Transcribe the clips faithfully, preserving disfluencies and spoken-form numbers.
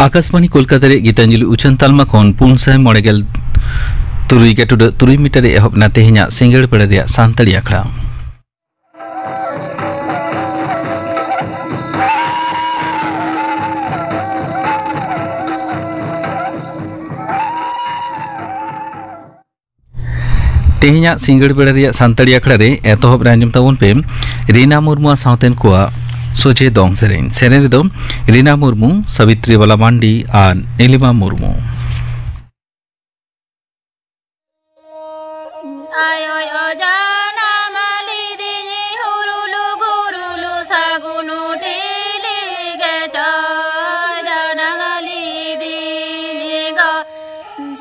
ᱟᱠᱟᱥᱵᱟᱬᱤ ᱠᱳᱞᱠᱟᱛᱟ ᱨᱮ ᱜᱤᱛᱟᱧᱡᱚᱞᱤ ᱩᱪᱷᱟᱹᱱ ᱛᱟᱞᱢᱟ ᱠᱷᱚᱱ ᱯᱩᱱ ᱥᱟᱭ ᱢᱚᱬᱮ ᱜᱮᱞ ᱛᱩᱨᱩᱭ ᱜᱮᱴᱩᱰᱟᱹᱜ ᱛᱩᱨᱩᱭ ᱢᱤᱴᱟᱨ ᱨᱮ ᱮᱦᱚᱵ ᱮᱱᱟ ᱛᱮᱦᱮᱧᱟᱜ ᱥᱤᱸᱜᱟᱹᱲ ᱵᱮᱲᱟ ᱨᱮᱭᱟᱜ ᱥᱟᱱᱛᱟᱲᱤ ᱟᱠᱷᱲᱟ᱾ ᱛᱮᱦᱮᱧᱟᱜ ᱥᱤᱸᱜᱟᱹᱲ ᱵᱮᱲᱟ ᱨᱮᱭᱟᱜ ᱥᱟᱱᱛᱟᱲᱤ ᱟᱠᱷᱲᱟ ᱨᱮ ᱮᱛᱚᱦᱚᱵ ᱨᱮ ᱟᱸᱡᱚᱢ ᱛᱟᱵᱚᱱ ᱯᱮ ᱨᱤᱱᱟ ᱢᱩᱨᱢᱩᱣᱟᱜ ᱥᱟᱶᱛᱮᱱ ᱠᱚᱣᱟᱜ ᱥᱚᱡᱷᱮ ᱫᱚᱝ ᱥᱮᱨᱮᱧ᱾ ᱥᱮᱨᱮᱧ ᱨᱮᱫᱚ ᱨᱤᱱᱟ ᱢᱩᱨᱢᱩ, ᱥᱟᱵᱤᱛᱨᱤ ᱵᱟᱞᱟ ᱢᱟᱱᱰᱤ ᱟᱨ ᱱᱤᱞᱤᱢᱟ ᱢᱩᱨᱢᱩ᱾ ᱟᱭᱳᱭ ᱚᱡᱟᱱᱟᱢ ᱞᱤᱫᱤᱧ ᱦᱩᱨᱩᱞᱩ ᱜᱩᱨᱩᱞᱩ ᱥᱟᱹᱜᱩᱱ ᱴᱷᱤᱞᱤ ᱜᱮ ᱪᱚᱭ ᱡᱟᱱᱟᱢ ᱞᱤᱫᱤᱧ ᱜᱚ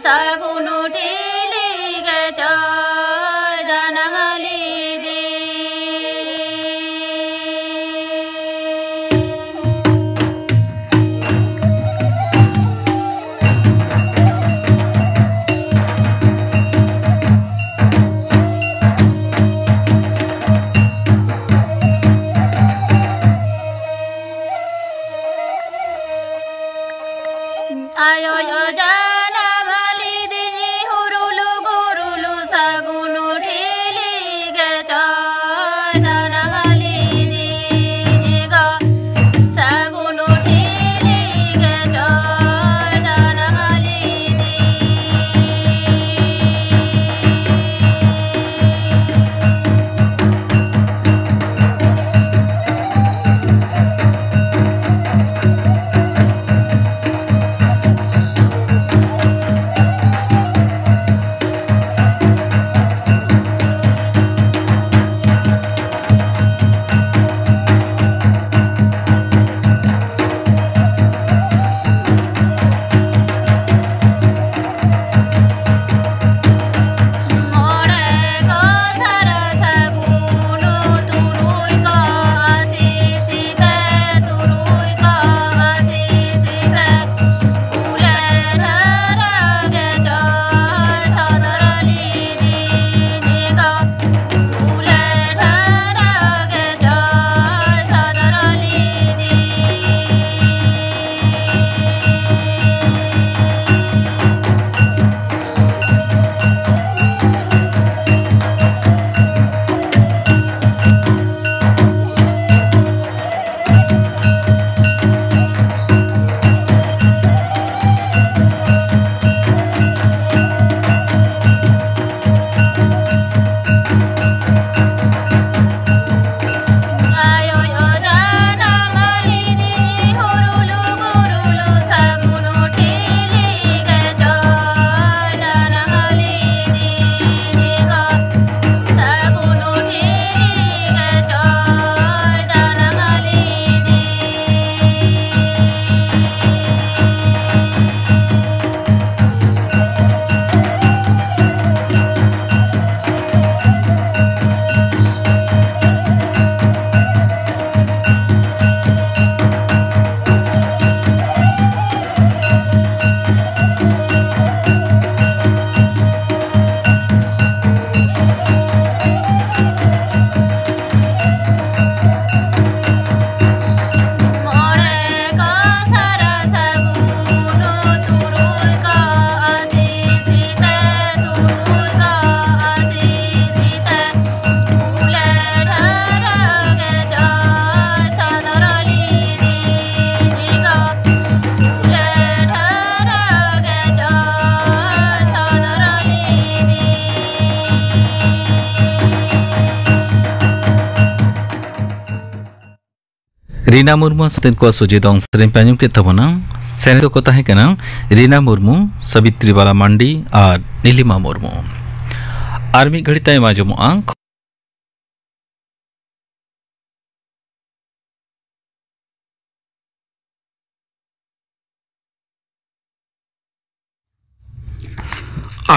ᱥᱟᱹᱜᱩᱱ ᱴᱷᱤᱞᱤ ᱜᱮ ᱪᱚᱭ ᱡᱟᱱᱟᱢ ᱞᱤᱫᱤᱧ᱾ ᱨᱤᱱᱟ ᱢᱩᱨᱢᱩ ᱥᱟᱛᱮᱱ ᱠᱚᱣᱟᱜ ᱥᱚᱡᱷᱮ ᱫᱚᱝ ᱥᱮᱨᱮᱧ ᱯᱮ ᱟᱸᱡᱚᱢ ᱠᱮᱫ ᱛᱟᱵᱚᱱᱟ᱾ ᱥᱮᱨᱮᱧ ᱫᱚᱠᱚ ᱛᱟᱦᱮᱸ ᱠᱟᱱᱟ ᱨᱤᱱᱟ ᱢᱩᱨᱢᱩ, ᱥᱟᱵᱤᱛᱨᱤ ᱵᱟᱞᱟ ᱢᱟᱱᱰᱤ ᱟᱨ ᱱᱤᱞᱤᱢᱟ ᱢᱩᱨᱢᱩ᱾ ᱟᱨ ᱢᱤᱫ ᱜᱷᱟᱹᱲᱤ ᱛᱟᱭᱚᱢ ᱟᱸᱡᱚᱢᱚᱜᱼᱟ᱾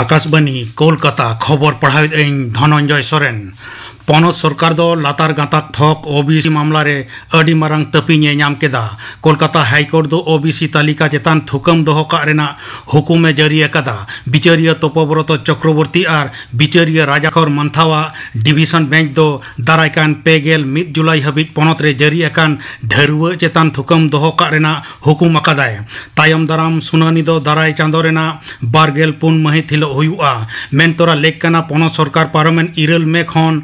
ᱟᱠᱟᱥᱵᱟᱱᱤ, ᱠᱳᱞᱠᱟᱛᱟ, ᱠᱷᱚᱵᱚᱨ ᱯᱟᱲᱦᱟᱣᱮᱫ ᱟᱹᱧ ᱫᱷᱚᱱᱚᱱᱡᱚᱭ ᱥᱚᱨᱮᱱ᱾ ᱯᱚᱱᱚᱛ ᱥᱚᱨᱠᱟᱨ ᱫᱚ ᱞᱟᱛᱟᱨ ᱜᱟᱛᱟᱠ ᱛᱷᱚᱠ ᱳᱵᱤᱥᱤ ᱢᱟᱢᱞᱟ ᱨᱮ ᱟᱹᱰᱤ ᱢᱟᱨᱟᱝ ᱛᱟᱹᱯᱤᱧ ᱮ ᱧᱟᱢ ᱠᱮᱫᱟ᱾ ᱠᱳᱞᱠᱟᱛᱟ ᱦᱟᱭᱠᱳᱨᱴ ᱫᱚ ᱳᱵᱤᱥᱤ ᱛᱟᱹᱞᱤᱠᱟ ᱪᱮᱛᱟᱱ ᱛᱷᱩᱠᱟᱹᱢ ᱫᱚᱦᱚ ᱠᱟᱜ ᱨᱮᱱᱟᱜ ᱦᱩᱠᱩᱢ ᱮ ᱡᱟᱹᱨᱤ ᱟᱠᱟᱫᱟ᱾ ᱵᱤᱪᱟᱹᱨᱤᱭᱟᱹ ᱛᱚᱯᱚᱵᱨᱚᱛᱚ ᱪᱚᱠᱨᱚᱵᱚᱨᱛᱤ ᱟᱨ ᱵᱤᱪᱟᱹᱨᱤᱭᱟᱹ ᱨᱟᱡᱟᱠᱷᱚᱨ ᱢᱟᱱᱛᱷᱟᱣᱟᱜ ᱰᱤᱵᱷᱤᱥᱚᱱ ᱵᱮᱧᱪ ᱫᱚ ᱫᱟᱨᱟᱭ ᱠᱟᱱ ᱯᱮ ᱜᱮᱞ ᱢᱤᱫ ᱡᱩᱞᱟᱭ ᱦᱟᱹᱵᱤᱡ ᱯᱚᱱᱚᱛ ᱨᱮ ᱡᱟᱹᱨᱤ ᱟᱠᱟᱱ ᱰᱷᱟᱹᱨᱣᱟᱹᱜ ᱪᱮᱛᱟᱱ ᱛᱷᱩᱠᱟᱹᱢ ᱫᱚᱦᱚ ᱠᱟᱜ ᱨᱮᱱᱟᱜ ᱦᱩᱠᱩᱢ ᱟᱠᱟᱫᱟᱭ᱾ ᱛᱟᱭᱚᱢ ᱫᱟᱨᱟᱢ ᱥᱩᱱᱟᱹᱱᱤ ᱫᱚ ᱫᱟᱨᱟᱭ ᱪᱟᱸᱫᱚ ᱨᱮᱱᱟᱜ ᱵᱟᱨ ᱜᱮᱞ ᱯᱩᱱ ᱢᱟᱹᱦᱤᱛ ᱦᱤᱞᱳᱜ ᱦᱩᱭᱩᱜᱼᱟ᱾ ᱢᱮᱱᱛᱚᱨᱟ ᱞᱮᱠ ᱠᱟᱱᱟ, ᱯᱚᱱᱚᱛ ᱥᱚᱨᱠᱟᱨ ᱯᱟᱨᱚᱢᱮᱱ ᱤᱨᱟᱹᱞ ᱢᱮ ᱠᱷᱚᱱ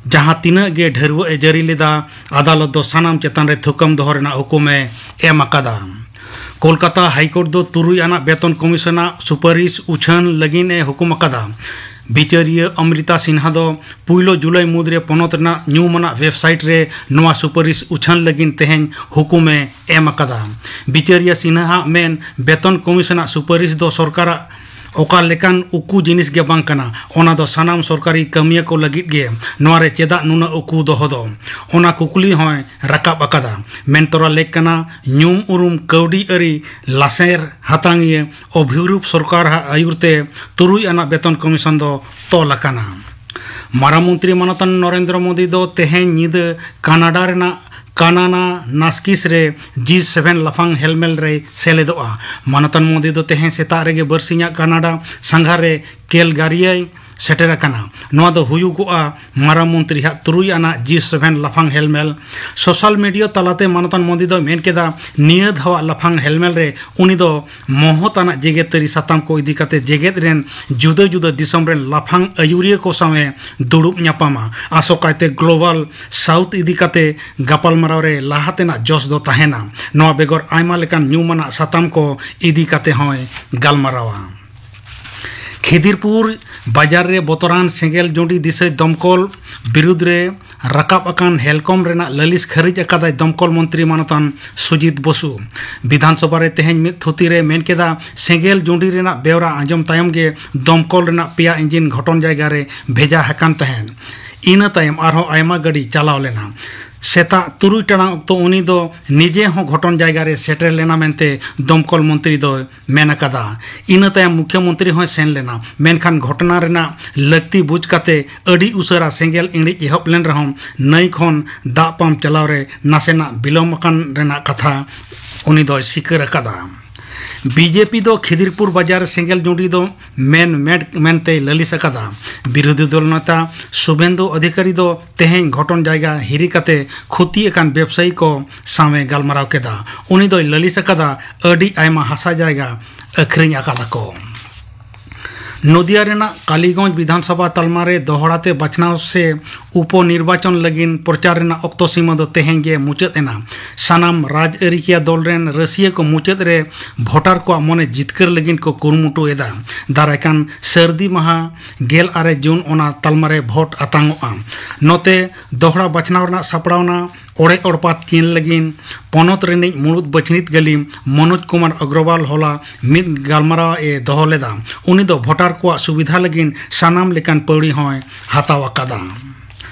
ᱡᱟᱦᱟᱸ ᱛᱤᱱᱟᱹᱜ ᱜᱮ ᱰᱷᱟᱹᱨᱣᱟᱹᱜ ᱮ ᱡᱟᱹᱨᱤ ᱞᱮᱫᱟ, ᱟᱫᱟᱞᱚᱛ ᱫᱚ ᱥᱟᱱᱟᱢ ᱪᱮᱛᱟᱱ ᱨᱮ ᱛᱷᱩᱠᱟᱹᱢ ᱫᱚᱦᱚ ᱨᱮᱱᱟᱜ ᱦᱩᱠᱩᱢ ᱮ ᱮᱢ ᱟᱠᱟᱫᱟ᱾ ᱠᱳᱞᱠᱟᱛᱟ ᱦᱟᱭᱠᱳᱨᱴ ᱫᱚ ᱛᱩᱨᱩᱭ ᱟᱱᱟᱜ ᱵᱮᱛᱚᱱ ᱠᱚᱢᱤᱥᱚᱱᱟᱜ ᱥᱩᱯᱟᱨᱤᱥ ᱩᱪᱷᱟᱹᱱ ᱞᱟᱹᱜᱤᱫ ᱮ ᱦᱩᱠᱩᱢ ᱟᱠᱟᱫᱟ᱾ ᱵᱤᱪᱟᱹᱨᱤᱭᱟᱹ ᱚᱢᱨᱤᱛᱟ ᱥᱤᱱᱦᱟ ᱫᱚ ᱯᱩᱭᱞᱩ ᱡᱩᱞᱟᱭ ᱢᱩᱫᱽᱨᱮ ᱯᱚᱱᱚᱛ ᱨᱮᱱᱟᱜ ᱧᱩᱢ ᱟᱱᱟᱜ ᱣᱮᱵᱥᱟᱭᱤᱴ ᱨᱮ ᱱᱚᱣᱟ ᱥᱩᱯᱟᱨᱤᱥ ᱩᱪᱷᱟᱹᱱ ᱞᱟᱹᱜᱤᱫ ᱛᱮᱦᱮᱧ ᱦᱩᱠᱩᱢ ᱮ ᱮᱢ ᱟᱠᱟᱫᱟ᱾ ᱵᱤᱪᱟᱹᱨᱤᱭᱟᱹ ᱥᱤᱱᱦᱟ ᱟᱜ ᱢᱮᱱ, ᱵᱮᱛᱚᱱ ᱠᱚᱢᱤᱥᱚᱱᱟᱜ ᱥᱩᱯᱟᱨᱤᱥ ᱫᱚ ᱥᱚᱨᱠᱟᱨᱟᱜ ᱚᱠᱟ ᱞᱮᱠᱟᱱ ᱩᱠᱩ ᱡᱤᱱᱤᱥ ᱜᱮ ᱵᱟᱝ ᱠᱟᱱᱟ, ᱚᱱᱟ ᱫᱚ ᱥᱟᱱᱟᱢ ᱥᱚᱨᱠᱟᱨᱤ ᱠᱟᱹᱢᱤᱭᱟᱹ ᱠᱚ ᱞᱟᱹᱜᱤᱫ ᱜᱮ᱾ ᱱᱚᱣᱟ ᱨᱮ ᱪᱮᱫᱟᱜ ᱱᱩᱱᱟᱹᱜ ᱩᱠᱩ ᱫᱚᱦᱚ ᱫᱚ? ᱚᱱᱟ ᱠᱩᱠᱞᱤ ᱦᱚᱸᱭ ᱨᱟᱠᱟᱵ ᱟᱠᱟᱫᱟ᱾ ᱢᱮᱱᱛᱚᱨᱟ ᱞᱮᱠ ᱠᱟᱱᱟ, ᱧᱩᱢ ᱩᱨᱩᱢ ᱠᱟᱹᱣᱰᱤ ᱟᱹᱨᱤ ᱞᱟᱥᱮᱨ ᱦᱟᱛᱟᱝᱤᱭᱟᱹ ᱚᱵᱷᱤᱨᱩᱯ ᱥᱚᱨᱠᱟᱨ ᱟᱜ ᱟᱹᱭᱩᱨ ᱛᱮ ᱛᱩᱨᱩᱭ ᱟᱱᱟᱜ ᱵᱮᱛᱚᱱ ᱠᱚᱢᱤᱥᱚᱱ ᱫᱚ ᱛᱚᱞ ᱟᱠᱟᱱᱟ᱾ ᱢᱟᱨᱟᱝ ᱢᱚᱱᱛᱨᱤ ᱢᱟᱱᱚᱛᱟᱱ ᱱᱚᱨᱮᱱᱫᱨᱚ ᱢᱳᱫᱤ ᱫᱚ ᱛᱮᱦᱮᱧ ᱧᱤᱫᱟᱹ ᱠᱟᱱᱟᱰᱟ ᱨᱮᱱᱟᱜ ᱠᱟᱱᱟᱱᱟ ᱱᱟᱥᱠᱤᱥ ᱨᱮ ᱡᱤ ᱥᱮᱵᱷᱮᱱ ᱞᱟᱯᱷᱟᱝ ᱦᱮᱞᱢᱮᱞ ᱨᱮᱭ ᱥᱮᱞᱮᱫᱚᱜᱼᱟ᱾ ᱢᱟᱱᱚᱛᱟᱱ ᱢᱳᱫᱤ ᱫᱚ ᱛᱮᱦᱮᱧ ᱥᱮᱛᱟᱜ ᱨᱮᱜᱮ ᱵᱟᱹᱨᱥᱤᱧᱟᱜ ᱠᱟᱱᱟᱰᱟ ᱥᱟᱸᱜᱷᱟᱨ ᱨᱮ ᱠᱮᱞᱜᱟᱨᱤᱭᱟᱭ ᱥᱮᱴᱮᱨ ᱟᱠᱟᱱᱟ᱾ ᱱᱚᱣᱟ ᱫᱚ ᱦᱩᱭᱩᱜᱚᱜᱼᱟ ᱢᱟᱨᱟᱝ ᱢᱚᱱᱛᱨᱤ ᱦᱟᱜ ᱛᱩᱨᱩᱭ ᱟᱱᱟᱜ ᱡᱤ ᱥᱮᱵᱷᱮᱱ ᱞᱟᱯᱷᱟᱝ ᱦᱮᱞᱢᱮᱞ᱾ ᱥᱳᱥᱟᱞ ᱢᱤᱰᱤᱭᱟ ᱛᱟᱞᱟᱛᱮ ᱢᱟᱱᱚᱛᱟᱱ ᱢᱳᱫᱤ ᱫᱚᱭ ᱢᱮᱱ ᱠᱮᱫᱟ, ᱱᱤᱭᱟᱹ ᱫᱷᱟᱣᱟᱜ ᱞᱟᱯᱷᱟᱝ ᱦᱮᱞᱢᱮᱞ ᱨᱮ ᱩᱱᱤ ᱫᱚ ᱢᱚᱦᱚᱛ ᱟᱱᱟᱜ ᱡᱮᱜᱮᱛᱟᱹᱨᱤ ᱥᱟᱛᱟᱢ ᱠᱚ ᱤᱫᱤ ᱠᱟᱛᱮ ᱡᱮᱜᱮᱛ ᱨᱮᱱ ᱡᱩᱫᱟᱹ ᱡᱩᱫᱟᱹ ᱫᱤᱥᱚᱢ ᱨᱮᱱ ᱞᱟᱯᱷᱟᱝ ᱟᱹᱭᱩᱨᱤᱭᱟᱹ ᱠᱚ ᱥᱟᱶ ᱮ ᱫᱩᱲᱩᱵ ᱧᱟᱯᱟᱢᱟ᱾ ᱟᱥᱚᱠᱟᱭᱛᱮ ᱜᱞᱳᱵᱟᱞ ᱥᱟᱣᱩᱛᱷ ᱤᱫᱤ ᱠᱟᱛᱮ ᱜᱟᱯᱟᱞᱢᱟᱨᱟᱣ ᱨᱮ ᱞᱟᱦᱟ ᱛᱮᱱᱟᱜ ᱡᱚᱥ ᱫᱚ ᱛᱟᱦᱮᱱᱟ᱾ ᱱᱚᱣᱟ ᱵᱮᱜᱚᱨ ᱟᱭᱢᱟ ᱞᱮᱠᱟᱱ ᱧᱩᱢᱟᱱᱟᱜ ᱥᱟᱛᱟᱢ ᱠᱚ ᱤᱫᱤ ᱠᱟᱛᱮ ᱦᱚᱸᱭ ᱜᱟᱞᱢᱟᱨᱟᱣᱟ᱾ ᱠᱷᱤᱫᱤᱨᱯᱩᱨ ᱵᱟᱡᱟᱨ ᱨᱮ ᱵᱚᱛᱚᱨᱟᱱ ᱥᱮᱸᱜᱮᱞ ᱡᱩᱸᱰᱤ ᱫᱤᱥᱟᱹᱭ ᱫᱚᱢᱠᱚᱞ ᱵᱤᱨᱩᱫᱽ ᱨᱮ ᱨᱟᱠᱟᱵ ᱟᱠᱟᱱ ᱦᱮᱞᱠᱚᱢ ᱨᱮᱱᱟᱜ ᱞᱟᱹᱞᱤᱥ ᱠᱷᱟᱹᱨᱤᱡ ᱟᱠᱟᱫᱟᱭ ᱫᱚᱢᱠᱚᱞ ᱢᱚᱱᱛᱨᱤ ᱢᱟᱱᱚᱛᱟᱱ ᱥᱩᱡᱤᱛ ᱵᱚᱥᱩ᱾ ᱵᱤᱫᱷᱟᱱ ᱥᱚᱵᱷᱟ ᱨᱮ ᱛᱮᱦᱮᱧ ᱢᱤᱫ ᱛᱷᱩᱛᱤ ᱨᱮ ᱢᱮᱱ ᱠᱮᱫᱟ, ᱥᱮᱸᱜᱮᱞ ᱡᱩᱸᱰᱤ ᱨᱮᱱᱟᱜ ᱵᱮᱣᱨᱟ ᱟᱸᱡᱚᱢ ᱛᱟᱭᱚᱢ ᱜᱮ ᱫᱚᱢᱠᱚᱞ ᱨᱮᱱᱟᱜ ᱯᱮᱭᱟ ᱤᱧᱡᱤᱱ ᱜᱷᱚᱴᱚᱱ ᱡᱟᱭᱜᱟ ᱨᱮ ᱵᱷᱮᱡᱟ ᱟᱠᱟᱱ ᱛᱟᱦᱮᱸᱫ᱾ ᱤᱱᱟᱹ ᱛᱟᱭᱚᱢ ᱟᱨᱦᱚᱸ ᱟᱭᱢᱟ ᱜᱟᱹᱰᱤ ᱪᱟᱞᱟᱣ ᱞᱮᱱᱟ᱾ ᱥᱮᱛᱟᱜ ᱛᱩᱨᱩᱭ ᱴᱟᱲᱟᱝ ᱚᱠᱛᱚ ᱩᱱᱤ ᱫᱚ ᱱᱤᱡᱮ ᱦᱚᱸ ᱜᱷᱚᱴᱚᱱ ᱡᱟᱭᱜᱟ ᱨᱮ ᱥᱮᱴᱮᱨ ᱞᱮᱱᱟ ᱢᱮᱱᱛᱮ ᱫᱚᱢᱠᱚᱞ ᱢᱚᱱᱛᱨᱤ ᱫᱚᱭ ᱢᱮᱱ ᱟᱠᱟᱫᱟ᱾ ᱤᱱᱟᱹ ᱛᱟᱭᱚᱢ ᱢᱩᱠᱷᱭᱚ ᱢᱚᱱᱛᱨᱤ ᱦᱚᱸᱭ ᱥᱮᱱ ᱞᱮᱱᱟ, ᱢᱮᱱᱠᱷᱟᱱ ᱜᱷᱚᱴᱚᱱᱟ ᱨᱮᱱᱟᱜ ᱞᱟᱹᱠᱛᱤ ᱵᱩᱡᱽ ᱠᱟᱛᱮ ᱟᱹᱰᱤ ᱩᱥᱟᱹᱨᱟ ᱥᱮᱸᱜᱮᱞ ᱤᱬᱤᱡ ᱮᱦᱚᱵ ᱞᱮᱱ ᱨᱮᱦᱚᱸ ᱱᱟᱹᱭ ᱠᱷᱚᱱ ᱫᱟᱜ ᱯᱟᱢᱯ ᱪᱟᱞᱟᱣ ᱨᱮ ᱱᱟᱥᱮᱱᱟᱜ ᱵᱤᱞᱚᱢ ᱟᱠᱟᱱ ᱨᱮᱱᱟᱜ ᱠᱟᱛᱷᱟ ᱩᱱᱤ ᱫᱚᱭ ᱥᱤᱠᱟᱹᱨ ᱟᱠᱟᱫᱟ᱾ ᱵᱤᱡᱮᱯᱤ ᱫᱚ ᱠᱷᱤᱫᱤᱨᱯᱩᱨ ᱵᱟᱡᱟᱨ ᱥᱮᱸᱜᱮᱞ ᱡᱩᱸᱰᱤ ᱫᱚ ᱢᱮᱱ ᱢᱮᱰ ᱢᱮᱱᱛᱮᱭ ᱞᱟᱹᱞᱤᱥ ᱟᱠᱟᱫᱟ᱾ ᱵᱤᱨᱳᱫᱷᱤ ᱫᱚᱞ ᱱᱮᱛᱟ ᱥᱩᱵᱷᱮᱱᱫᱩ ᱚᱫᱷᱤᱠᱟᱨᱤ ᱫᱚ ᱛᱮᱦᱮᱧ ᱜᱷᱚᱴᱚᱱ ᱡᱟᱭᱜᱟ ᱦᱤᱨᱤ ᱠᱟᱛᱮ ᱠᱷᱚᱛᱤ ᱟᱠᱟᱱ ᱵᱮᱵᱽᱥᱟᱭᱤ ᱠᱚ ᱥᱟᱶᱮ ᱜᱟᱞᱢᱟᱨᱟᱣ ᱠᱮᱫᱟ᱾ ᱩᱱᱤ ᱫᱚᱭ ᱞᱟᱹᱞᱤᱥ ᱟᱠᱟᱫᱟ, ᱟᱹᱰᱤ ᱟᱭᱢᱟ ᱦᱟᱥᱟ ᱡᱟᱭᱜᱟ ᱟᱹᱠᱷᱨᱤᱧ ᱟᱠᱟᱫᱟ ᱠᱚ᱾ ᱱᱚᱫᱤᱭᱟ ᱨᱮᱱᱟᱜ ᱠᱟᱞᱤᱜᱚᱸᱡᱽ ᱵᱤᱫᱷᱟᱱ ᱥᱚᱵᱷᱟ ᱛᱟᱞᱢᱟ ᱨᱮ ᱫᱚᱦᱲᱟ ᱛᱮ ᱵᱟᱪᱷᱱᱟᱣ ᱥᱮ ᱩᱯᱚ ᱱᱤᱨᱵᱟᱪᱚᱱ ᱞᱟᱹᱜᱤᱫ ᱯᱨᱚᱪᱟᱨ ᱨᱮᱱᱟᱜ ᱚᱠᱛᱚ ᱥᱤᱢᱟᱹ ᱫᱚ ᱛᱮᱦᱮᱧ ᱜᱮ ᱢᱩᱪᱟᱹᱫ ᱮᱱᱟ᱾ ᱥᱟᱱᱟᱢ ᱨᱟᱡᱽᱟᱹᱨᱤᱠᱤᱭᱟᱹ ᱫᱚᱞ ᱨᱮᱱ ᱨᱟᱹᱥᱤᱭᱟᱹ ᱠᱚ ᱢᱩᱪᱟᱹᱫ ᱨᱮ ᱵᱷᱳᱴᱟᱨ ᱠᱚᱣᱟᱜ ᱢᱚᱱᱮ ᱡᱤᱛᱠᱟᱹᱨ ᱞᱟᱹᱜᱤᱫ ᱠᱚ ᱠᱩᱨᱩᱢᱩᱴᱩ ᱮᱫᱟ᱾ ᱫᱟᱨᱟᱭ ᱠᱟᱱ ᱥᱟᱹᱨᱫᱤ ᱢᱟᱦᱟ ᱜᱮᱞ ᱟᱨᱮ ᱡᱩᱱ ᱚᱱᱟ ᱛᱟᱞᱢᱟ ᱨᱮ ᱵᱷᱳᱴ ᱟᱛᱟᱝᱚᱜᱼᱟ᱾ ᱱᱚᱛᱮ ᱫᱚᱦᱲᱟ ᱵᱟᱪᱷᱱᱟᱣ ᱨᱮᱱᱟᱜ ᱥᱟᱯᱲᱟᱣᱱᱟ ᱚᱲᱮᱡ ᱚᱲᱯᱟᱛ ᱪᱤᱱ ᱞᱟᱹᱜᱤᱫ ᱯᱚᱱᱚᱛ ᱨᱤᱱᱤᱡ ᱢᱩᱲᱩᱫ ᱵᱟᱹᱪᱷᱱᱤᱛ ᱜᱟᱹᱞᱤᱢ ᱢᱚᱱᱳᱡᱽ ᱠᱩᱢᱟᱨ ᱚᱜᱨᱚᱣᱟᱞ ᱦᱚᱞᱟ ᱢᱤᱫ ᱜᱟᱞᱢᱟᱨᱟᱣ ᱮ ᱫᱚᱦᱚ ᱞᱮᱫᱟ᱾ ᱩᱱᱤ ᱫᱚ ᱵᱷᱳᱴᱟᱨ ᱠᱚᱣᱟᱜ ᱥᱩᱵᱤᱫᱷᱟ ᱞᱟᱹᱜᱤᱫ ᱥᱟᱱᱟᱢ ᱞᱮᱠᱟᱱ ᱯᱟᱹᱣᱲᱤ ᱦᱚᱸᱭ ᱦᱟᱛᱟᱣ ᱟᱠᱟᱫᱟ᱾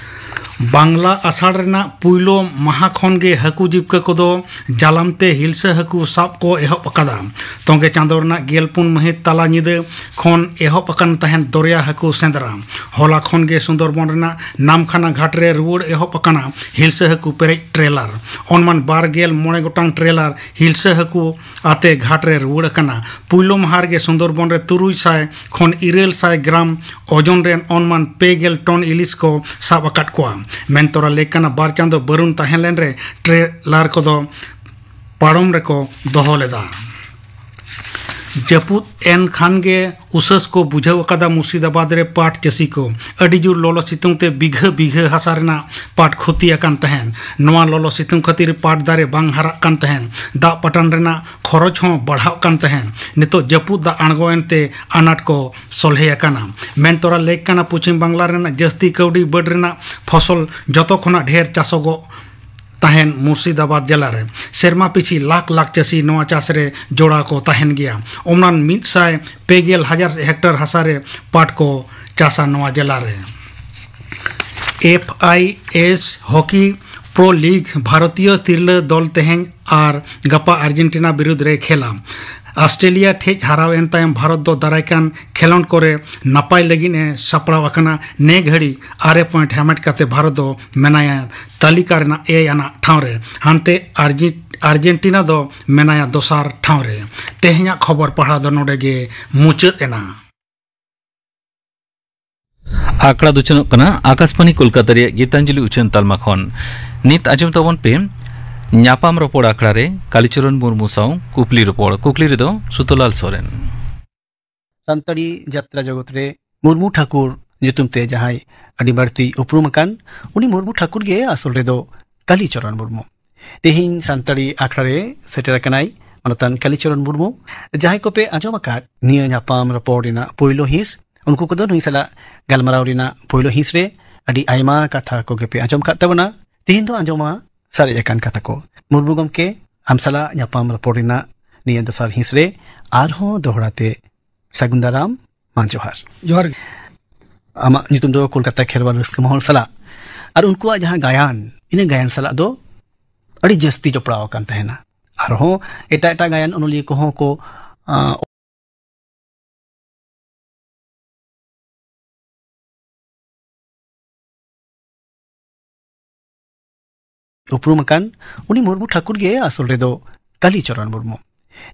ᱵᱟᱝᱞᱟ ᱟᱥᱟᱲ ᱨᱮᱱᱟᱜ ᱯᱩᱭᱞᱩ ᱢᱟᱦᱟ ᱠᱷᱚᱱ ᱜᱮ ᱦᱟᱹᱠᱩ ᱡᱤᱵᱽᱠᱟᱹ ᱠᱚᱫᱚ ᱡᱟᱞᱟᱢ ᱛᱮ ᱦᱤᱞᱥᱟᱹ ᱦᱟᱹᱠᱩ ᱥᱟᱵ ᱠᱚ ᱮᱦᱚᱵ ᱟᱠᱟᱫᱟ᱾ ᱛᱚᱸᱜᱮ ᱪᱟᱸᱫᱚ ᱨᱮᱱᱟᱜ ᱜᱮᱞ ᱯᱩᱱ ᱢᱟᱹᱦᱤᱛ ᱛᱟᱞᱟ ᱧᱤᱫᱟᱹ ᱠᱷᱚᱱ ᱮᱦᱚᱵ ᱟᱠᱟᱱ ᱛᱟᱦᱮᱸᱫ ᱫᱚᱨᱭᱟ ᱦᱟᱹᱠᱩ ᱥᱮᱸᱫᱽᱨᱟ᱾ ᱦᱚᱞᱟ ᱠᱷᱚᱱ ᱜᱮ ᱥᱩᱱᱫᱚᱨᱵᱚᱱ ᱨᱮᱱᱟᱜ ᱱᱟᱢᱠᱷᱟᱱᱟ ᱜᱷᱟᱴ ᱨᱮ ᱨᱩᱣᱟᱹᱲ ᱮᱦᱚᱵ ᱟᱠᱟᱱᱟ ᱦᱤᱞᱥᱟᱹ ᱦᱟᱹᱠᱩ ᱯᱮᱨᱮᱡ ᱴᱨᱮᱞᱟᱨ᱾ ᱚᱱᱢᱟᱱ ᱵᱟᱨ ᱜᱮᱞ ᱢᱚᱬᱮ ᱜᱚᱴᱟᱝ ᱴᱨᱮᱞᱟᱨ ᱦᱤᱞᱥᱟᱹ ᱦᱟᱹᱠᱩ ᱟᱛᱮ ᱜᱷᱟᱴ ᱨᱮ ᱨᱩᱣᱟᱹᱲ ᱟᱠᱟᱱᱟ᱾ ᱯᱩᱭᱞᱩ ᱢᱟᱦᱟ ᱨᱮᱜᱮ ᱥᱩᱱᱫᱚᱨᱵᱚᱱ ᱨᱮ ᱛᱩᱨᱩᱭ ᱥᱟᱭ ᱠᱷᱚᱱ ᱤᱨᱟᱹᱞ ᱥᱟᱭ ᱜᱨᱟᱢ ᱳᱡᱚᱱ ᱨᱮᱱ ᱚᱱᱢᱟᱱ ᱯᱮ ᱜᱮᱞ ᱴᱚᱱ ᱤᱞᱤᱥ ᱠᱚ ᱥᱟᱵ ᱟᱠᱟᱫ ᱠᱚᱣᱟ᱾ ᱢᱮᱱᱛᱚᱨᱟ ᱞᱮᱠ ᱠᱟᱱᱟ, ᱵᱟᱨ ᱪᱟᱸᱫᱚ ᱵᱟᱹᱨᱩᱱ ᱛᱟᱦᱮᱸ ᱞᱮᱱ ᱨᱮ ᱴᱨᱮᱞᱟᱨ ᱠᱚᱫᱚ ᱯᱟᱲᱚᱢ ᱨᱮᱠᱚ ᱫᱚᱦᱚ ᱞᱮᱫᱟ᱾ ᱡᱟᱹᱯᱩᱫ ᱮᱱ ᱠᱷᱟᱱ ᱜᱮ ᱩᱥᱟᱹᱥ ᱠᱚ ᱵᱩᱡᱷᱟᱹᱣ ᱟᱠᱟᱫᱟ ᱢᱩᱨᱥᱤᱫᱟᱵᱟᱫᱽ ᱨᱮ ᱯᱟᱴ ᱪᱟᱹᱥᱤ ᱠᱚ᱾ ᱟᱹᱰᱤ ᱡᱳᱨ ᱞᱚᱞᱚ ᱥᱤᱛᱩᱝ ᱛᱮ ᱵᱤᱜᱷᱟᱹ ᱵᱤᱜᱷᱟᱹ ᱦᱟᱥᱟ ᱨᱮᱱᱟᱜ ᱯᱟᱴ ᱠᱷᱚᱛᱤ ᱟᱠᱟᱱ ᱛᱟᱦᱮᱸᱱ᱾ ᱱᱚᱣᱟ ᱞᱚᱞᱚ ᱥᱤᱛᱩᱝ ᱠᱷᱟᱹᱛᱤᱨ ᱯᱟᱴ ᱫᱟᱨᱮ ᱵᱟᱝ ᱦᱟᱨᱟᱜ ᱠᱟᱱ ᱛᱟᱦᱮᱸᱱ᱾ ᱫᱟᱜ ᱯᱟᱴᱟᱱ ᱨᱮᱱᱟᱜ ᱠᱷᱚᱨᱚᱪ ᱦᱚᱸ ᱵᱟᱲᱦᱟᱜ ᱠᱟᱱ ᱛᱟᱦᱮᱸᱱ᱾ ᱱᱤᱛᱚᱜ ᱡᱟᱹᱯᱩᱫ ᱫᱟᱜ ᱟᱬᱜᱚᱭᱮᱱ ᱛᱮ ᱟᱱᱟᱴ ᱠᱚ ᱥᱚᱞᱦᱮ ᱟᱠᱟᱱᱟ᱾ ᱢᱮᱱ ᱛᱚᱨᱟ ᱞᱮᱠ ᱠᱟᱱᱟ ᱯᱚᱪᱷᱤᱢ ᱵᱟᱝᱞᱟ ᱨᱮᱱᱟᱜ ᱡᱟᱹᱥᱛᱤ ᱠᱟᱹᱣᱰᱤ ᱵᱟᱹᱰ ᱨᱮᱱᱟᱜ ᱯᱷᱚᱥᱚᱞ ᱡᱚᱛᱚ ᱠᱷᱚᱱᱟᱜ ᱰᱷᱮᱨ ᱪᱟᱥᱚᱜᱚᱜ ᱛᱟᱦᱮᱱ ᱢᱩᱨᱥᱤᱫᱟᱵᱟᱫᱽ ᱡᱮᱞᱟ ᱨᱮ᱾ ᱥᱮᱨᱢᱟ ᱯᱤᱪᱷᱤ ᱞᱟᱠᱷ ᱞᱟᱠᱷ ᱪᱟᱹᱥᱤ ᱱᱚᱣᱟ ᱪᱟᱥ ᱨᱮ ᱡᱚᱲᱟᱣ ᱠᱚ ᱛᱟᱦᱮᱱ ᱜᱮᱭᱟ᱾ ᱚᱱᱟᱱ ᱢᱤᱫ ᱥᱟᱭ ᱯᱮ ᱜᱮᱞ ᱦᱟᱡᱟᱨ ᱦᱮᱠᱴᱟᱨ ᱦᱟᱥᱟ ᱨᱮ ᱯᱟᱴ ᱠᱚ ᱪᱟᱥᱟ ᱱᱚᱣᱟ ᱡᱮᱞᱟ ᱨᱮ᱾ F I S hockey pro league ᱵᱷᱟᱨᱚᱛᱤᱭᱚ ᱛᱤᱨᱞᱟᱹ ᱫᱚᱞ ᱛᱮᱦᱮᱧ ᱟᱨ ᱜᱟᱯᱟ ᱟᱨᱡᱮᱱᱴᱤᱱᱟ ᱵᱤᱨᱩᱫᱽ ᱨᱮ ᱠᱷᱮᱞᱟ᱾ ᱚᱥᱴᱨᱮᱞᱤᱭᱟ ᱴᱷᱮᱡ ᱦᱟᱨᱟᱣ ᱮᱱ ᱛᱟᱭᱚᱢ ᱵᱷᱟᱨᱚᱛ ᱫᱚ ᱫᱟᱨᱟᱭ ᱠᱟᱱ ᱠᱷᱮᱞᱚᱸᱰ ᱠᱚᱨᱮ ᱱᱟᱯᱟᱭ ᱞᱟᱹᱜᱤᱫ ᱮ ᱥᱟᱯᱲᱟᱣ ᱟᱠᱟᱱᱟ᱾ ᱱᱮ ᱜᱷᱟᱹᱲᱤ ᱟᱨᱮ ᱯᱚᱭᱮᱱᱴ ᱦᱟᱢᱮᱴ ᱠᱟᱛᱮ ᱵᱷᱟᱨᱚᱛ ᱫᱚ ᱢᱮᱱᱟᱭᱟ ᱛᱟᱹᱞᱤᱠᱟ ᱨᱮᱱᱟᱜ ᱮᱭᱟᱭ ᱟᱱᱟᱜ ᱴᱷᱟᱶ ᱨᱮ᱾ ᱦᱟᱱᱛᱮ ᱟᱨᱡᱮ-, ᱟᱨᱡᱮᱱᱴᱤᱱᱟ ᱫᱚ ᱢᱮᱱᱟᱭᱟ ᱫᱚᱥᱟᱨ ᱴᱷᱟᱶ ᱨᱮ᱾ ᱛᱮᱦᱮᱧᱟᱜ ᱠᱷᱚᱵᱚᱨ ᱯᱟᱲᱦᱟᱣ ᱫᱚ ᱱᱚᱰᱮ ᱜᱮ ᱢᱩᱪᱟᱹᱫ ᱮᱱᱟ᱾ ᱟᱠᱷᱲᱟ ᱫᱚ ᱩᱪᱷᱟᱹᱱᱚᱜ ᱠᱟᱱᱟ ᱟᱠᱟᱥᱵᱟᱱᱤ ᱠᱳᱞᱠᱟᱛᱟ ᱨᱮᱭᱟᱜ ᱜᱤᱛᱟᱧᱡᱚᱞᱤ ᱩᱪᱷᱟᱹᱱ ᱛᱟᱞᱢᱟ ᱠᱷᱚᱱ᱾ ᱱᱤᱛ ᱟᱸᱡᱚᱢ ᱛᱟᱵᱚᱱ ᱯᱮ ᱧᱟᱯᱟᱢ ᱨᱚᱯᱚᱲ ᱟᱠᱷᱲᱟ ᱨᱮ ᱠᱟᱞᱤᱪᱚᱨᱚᱱ ᱢᱩᱨᱢᱩ ᱥᱟᱶ ᱠᱩᱠᱞᱤ ᱨᱚᱯᱚᱲ᱾ ᱠᱩᱠᱞᱤ ᱨᱮᱫᱚ ᱥᱩᱛᱚᱞᱟᱞ ᱥᱚᱨᱮᱱ᱾ ᱥᱟᱱᱛᱟᱲᱤ ᱡᱟᱛᱨᱟ ᱡᱚᱜᱚᱛ ᱨᱮ ᱢᱩᱨᱢᱩ ᱴᱷᱟᱹᱠᱩᱨ ᱧᱩᱛᱩᱢ ᱛᱮ ᱡᱟᱦᱟᱸᱭ ᱟᱹᱰᱤ ᱵᱟᱹᱲᱛᱤ ᱩᱯᱨᱩᱢ ᱟᱠᱟᱱ, ᱩᱱᱤ ᱢᱩᱨᱢᱩ ᱴᱷᱟᱹᱠᱩᱨ ᱜᱮ ᱟᱥᱚᱞ ᱨᱮᱫᱚ ᱠᱟᱞᱤᱪᱚᱨᱚᱱ ᱢᱩᱨᱢᱩ᱾ ᱛᱮᱦᱮᱧ ᱥᱟᱱᱛᱟᱲᱤ ᱟᱠᱷᱲᱟ ᱨᱮ ᱥᱮᱴᱮᱨ ᱟᱠᱟᱱᱟᱭ ᱢᱟᱱᱚᱛᱟᱱ ᱠᱟᱞᱤᱪᱚᱨᱚᱱ ᱢᱩᱨᱢᱩ᱾ ᱡᱟᱦᱟᱸᱭ ᱠᱚᱯᱮ ᱟᱸᱡᱚᱢ ᱟᱠᱟᱫ ᱱᱤᱭᱟᱹ ᱧᱟᱯᱟᱢ ᱨᱚᱯᱚᱲ ᱨᱮᱱᱟᱜ ᱯᱳᱭᱞᱳ ᱦᱤᱸᱥ, ᱩᱱᱠᱩ ᱠᱚᱫᱚ ᱱᱩᱭ ᱥᱟᱞᱟᱜ ᱜᱟᱞᱢᱟᱨᱟᱣ ᱨᱮᱱᱟᱜ ᱯᱳᱭᱞᱳ ᱦᱤᱸᱥ ᱨᱮ ᱟᱹᱰᱤ ᱟᱭᱢᱟ ᱠᱟᱛᱷᱟ ᱠᱚᱜᱮ ᱯᱮ ᱟᱸᱡᱚᱢ ᱟᱠᱟᱫ ᱛᱟᱵᱚᱱᱟ᱾ ᱛᱮᱦᱮᱧ ᱫᱚ ᱟᱸᱡᱚᱢᱟ ᱥᱟᱨᱮᱡ ᱟᱠᱟᱱ ᱠᱟᱛᱷᱟ ᱠᱚ᱾ ᱢᱩᱨᱢᱩ ᱜᱚᱢᱠᱮ, ᱟᱢ ᱥᱟᱞᱟᱜ ᱧᱟᱯᱟᱢ ᱨᱚᱯᱚᱲ ᱨᱮᱱᱟᱜ ᱱᱤᱭᱟᱹ ᱫᱚᱥᱟᱨ ᱦᱤᱸᱥ ᱨᱮ ᱟᱨᱦᱚᱸ ᱫᱚᱦᱲᱟ ᱛᱮ ᱥᱟᱹᱜᱩᱱ ᱫᱟᱨᱟᱢ, ᱢᱟ ᱡᱚᱦᱟᱨ᱾ ᱡᱚᱦᱟᱨ ᱜᱮ᱾ ᱟᱢᱟᱜ ᱧᱩᱛᱩᱢ ᱫᱚ ᱠᱳᱞᱠᱟᱛᱟ ᱠᱷᱮᱨᱣᱟᱞ ᱨᱟᱹᱥᱠᱟᱹ ᱢᱚᱦᱚᱞ ᱥᱟᱞᱟᱜ, ᱟᱨ ᱩᱱᱠᱩᱣᱟᱜ ᱡᱟᱦᱟᱸ ᱜᱟᱭᱟᱱ, ᱤᱱᱟᱹ ᱜᱟᱭᱟᱱ ᱥᱟᱞᱟᱜ ᱫᱚ ᱟᱹᱰᱤ ᱡᱟᱹᱥᱛᱤ ᱡᱚᱯᱲᱟᱣ ᱟᱠᱟᱱ ᱛᱟᱦᱮᱱᱟ᱾ ᱟᱨᱦᱚᱸ ᱮᱴᱟᱜ ᱮᱴᱟᱜ ᱜᱟᱭᱟᱱ ᱚᱱᱚᱞᱤᱭᱟᱹ ᱠᱚᱦᱚᱸ ᱠᱚ, ᱟᱸ, ᱩᱯᱨᱩᱢ ᱟᱠᱟᱱ ᱩᱱᱤ ᱢᱩᱨᱢᱩ ᱴᱷᱟᱹᱠᱩᱨ ᱜᱮ ᱟᱥᱚᱞ ᱨᱮᱫᱚ ᱠᱟᱞᱤᱪᱚᱨᱚᱱ ᱢᱩᱨᱢᱩ᱾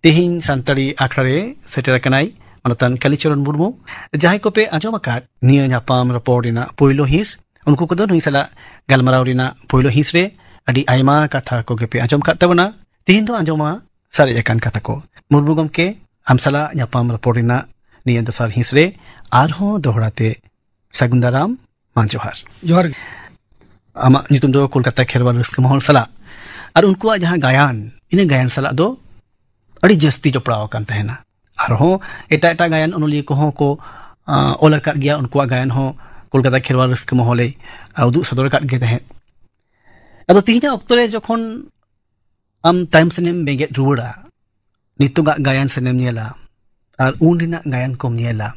ᱛᱮᱦᱮᱧ ᱥᱟᱱᱛᱟᱲᱤ ᱟᱠᱷᱲᱟ ᱨᱮ ᱥᱮᱴᱮᱨ ᱟᱠᱟᱱᱟᱭ ᱢᱟᱱᱚᱛᱟᱱ ᱠᱟᱞᱤᱪᱚᱨᱚᱱ ᱢᱩᱨᱢᱩ᱾ ᱡᱟᱦᱟᱸᱭ ᱠᱚᱯᱮ ᱟᱸᱡᱚᱢ ᱟᱠᱟᱫ ᱱᱤᱭᱟᱹ ᱧᱟᱯᱟᱢ ᱨᱚᱯᱚᱲ ᱨᱮᱱᱟᱜ ᱯᱳᱭᱞᱳ ᱦᱤᱸᱥ, ᱩᱱᱠᱩ ᱠᱚᱫᱚ ᱱᱩᱭ ᱥᱟᱞᱟᱜ ᱜᱟᱞᱢᱟᱨᱟᱣ ᱨᱮᱱᱟᱜ ᱯᱳᱭᱞᱳ ᱦᱤᱸᱥ ᱨᱮ ᱟᱹᱰᱤ ᱟᱭᱢᱟ ᱠᱟᱛᱷᱟ ᱠᱚᱜᱮ ᱯᱮ ᱟᱸᱡᱚᱢ ᱟᱠᱟᱫ ᱛᱟᱵᱚᱱᱟ᱾ ᱛᱮᱦᱮᱧ ᱫᱚ ᱟᱸᱡᱚᱢᱟ ᱥᱟᱨᱮᱡ ᱟᱠᱟᱱ ᱠᱟᱛᱷᱟ ᱠᱚ᱾ ᱢᱩᱨᱢᱩ ᱜᱚᱢᱠᱮ, ᱟᱢ ᱥᱟᱞᱟᱜ ᱧᱟᱯᱟᱢ ᱨᱚᱯᱚᱲ ᱨᱮᱱᱟᱜ ᱱᱤᱭᱟᱹ ᱫᱚᱥᱟᱨ ᱦᱤᱸᱥ ᱨᱮ ᱟᱨᱦᱚᱸ ᱫᱚᱦᱲᱟ ᱛᱮ ᱥᱟᱹᱜᱩᱱ ᱫᱟᱨᱟᱢ, ᱢᱟ ᱡᱚᱦᱟᱨ᱾ ᱡᱚᱦᱟᱨ ᱜᱮ᱾ ᱟᱢᱟᱜ ᱧᱩᱛᱩᱢ ᱫᱚ ᱠᱳᱞᱠᱟᱛᱟ ᱠᱷᱮᱨᱣᱟᱞ ᱨᱟᱹᱥᱠᱟᱹ ᱢᱚᱦᱚᱞ ᱥᱟᱞᱟᱜ ᱟᱨ ᱩᱱᱠᱩᱣᱟᱜ ᱡᱟᱦᱟᱸ ᱜᱟᱭᱟᱱ, ᱤᱱᱟᱹ ᱜᱟᱭᱟᱱ ᱥᱟᱞᱟᱜ ᱫᱚ ᱟᱹᱰᱤ ᱡᱟᱹᱥᱛᱤ ᱡᱚᱯᱲᱟᱣ ᱟᱠᱟᱱ ᱛᱟᱦᱮᱱᱟ᱾ ᱟᱨᱦᱚᱸ ᱮᱴᱟᱜ ᱮᱴᱟᱜ ᱜᱟᱭᱟᱱ ᱚᱱᱚᱞᱤᱭᱟᱹ ᱠᱚᱦᱚᱸ ᱠᱚ, ᱟᱸ, ᱚᱞ ᱟᱠᱟᱫ ᱜᱮᱭᱟ, ᱩᱱᱠᱩᱣᱟᱜ ᱜᱟᱭᱟᱱ ᱦᱚᱸ ᱠᱳᱞᱠᱟᱛᱟ ᱠᱷᱮᱨᱣᱟᱞ ᱨᱟᱹᱥᱠᱟᱹ ᱢᱚᱦᱚᱞᱮ, ᱟᱸ, ᱩᱫᱩᱜ ᱥᱚᱫᱚᱨ ᱟᱠᱟᱫ ᱜᱮ ᱛᱟᱦᱮᱸᱫ᱾ ᱟᱫᱚ ᱛᱮᱦᱮᱧᱟᱜ ᱚᱠᱛᱚ ᱨᱮ ᱡᱚᱠᱷᱚᱱ ᱟᱢ ᱛᱟᱭᱚᱢ ᱥᱮᱱᱮᱢ ᱵᱮᱸᱜᱮᱫ ᱨᱩᱣᱟᱹᱲᱟ, ᱱᱤᱛᱚᱜᱟᱜ ᱜᱟᱭᱟᱱ ᱥᱮᱱᱮᱢ ᱧᱮᱞᱟ ᱟᱨ ᱩᱱ ᱨᱮᱱᱟᱜ ᱜᱟᱭᱟᱱ ᱠᱚᱢ ᱧᱮᱞᱟ,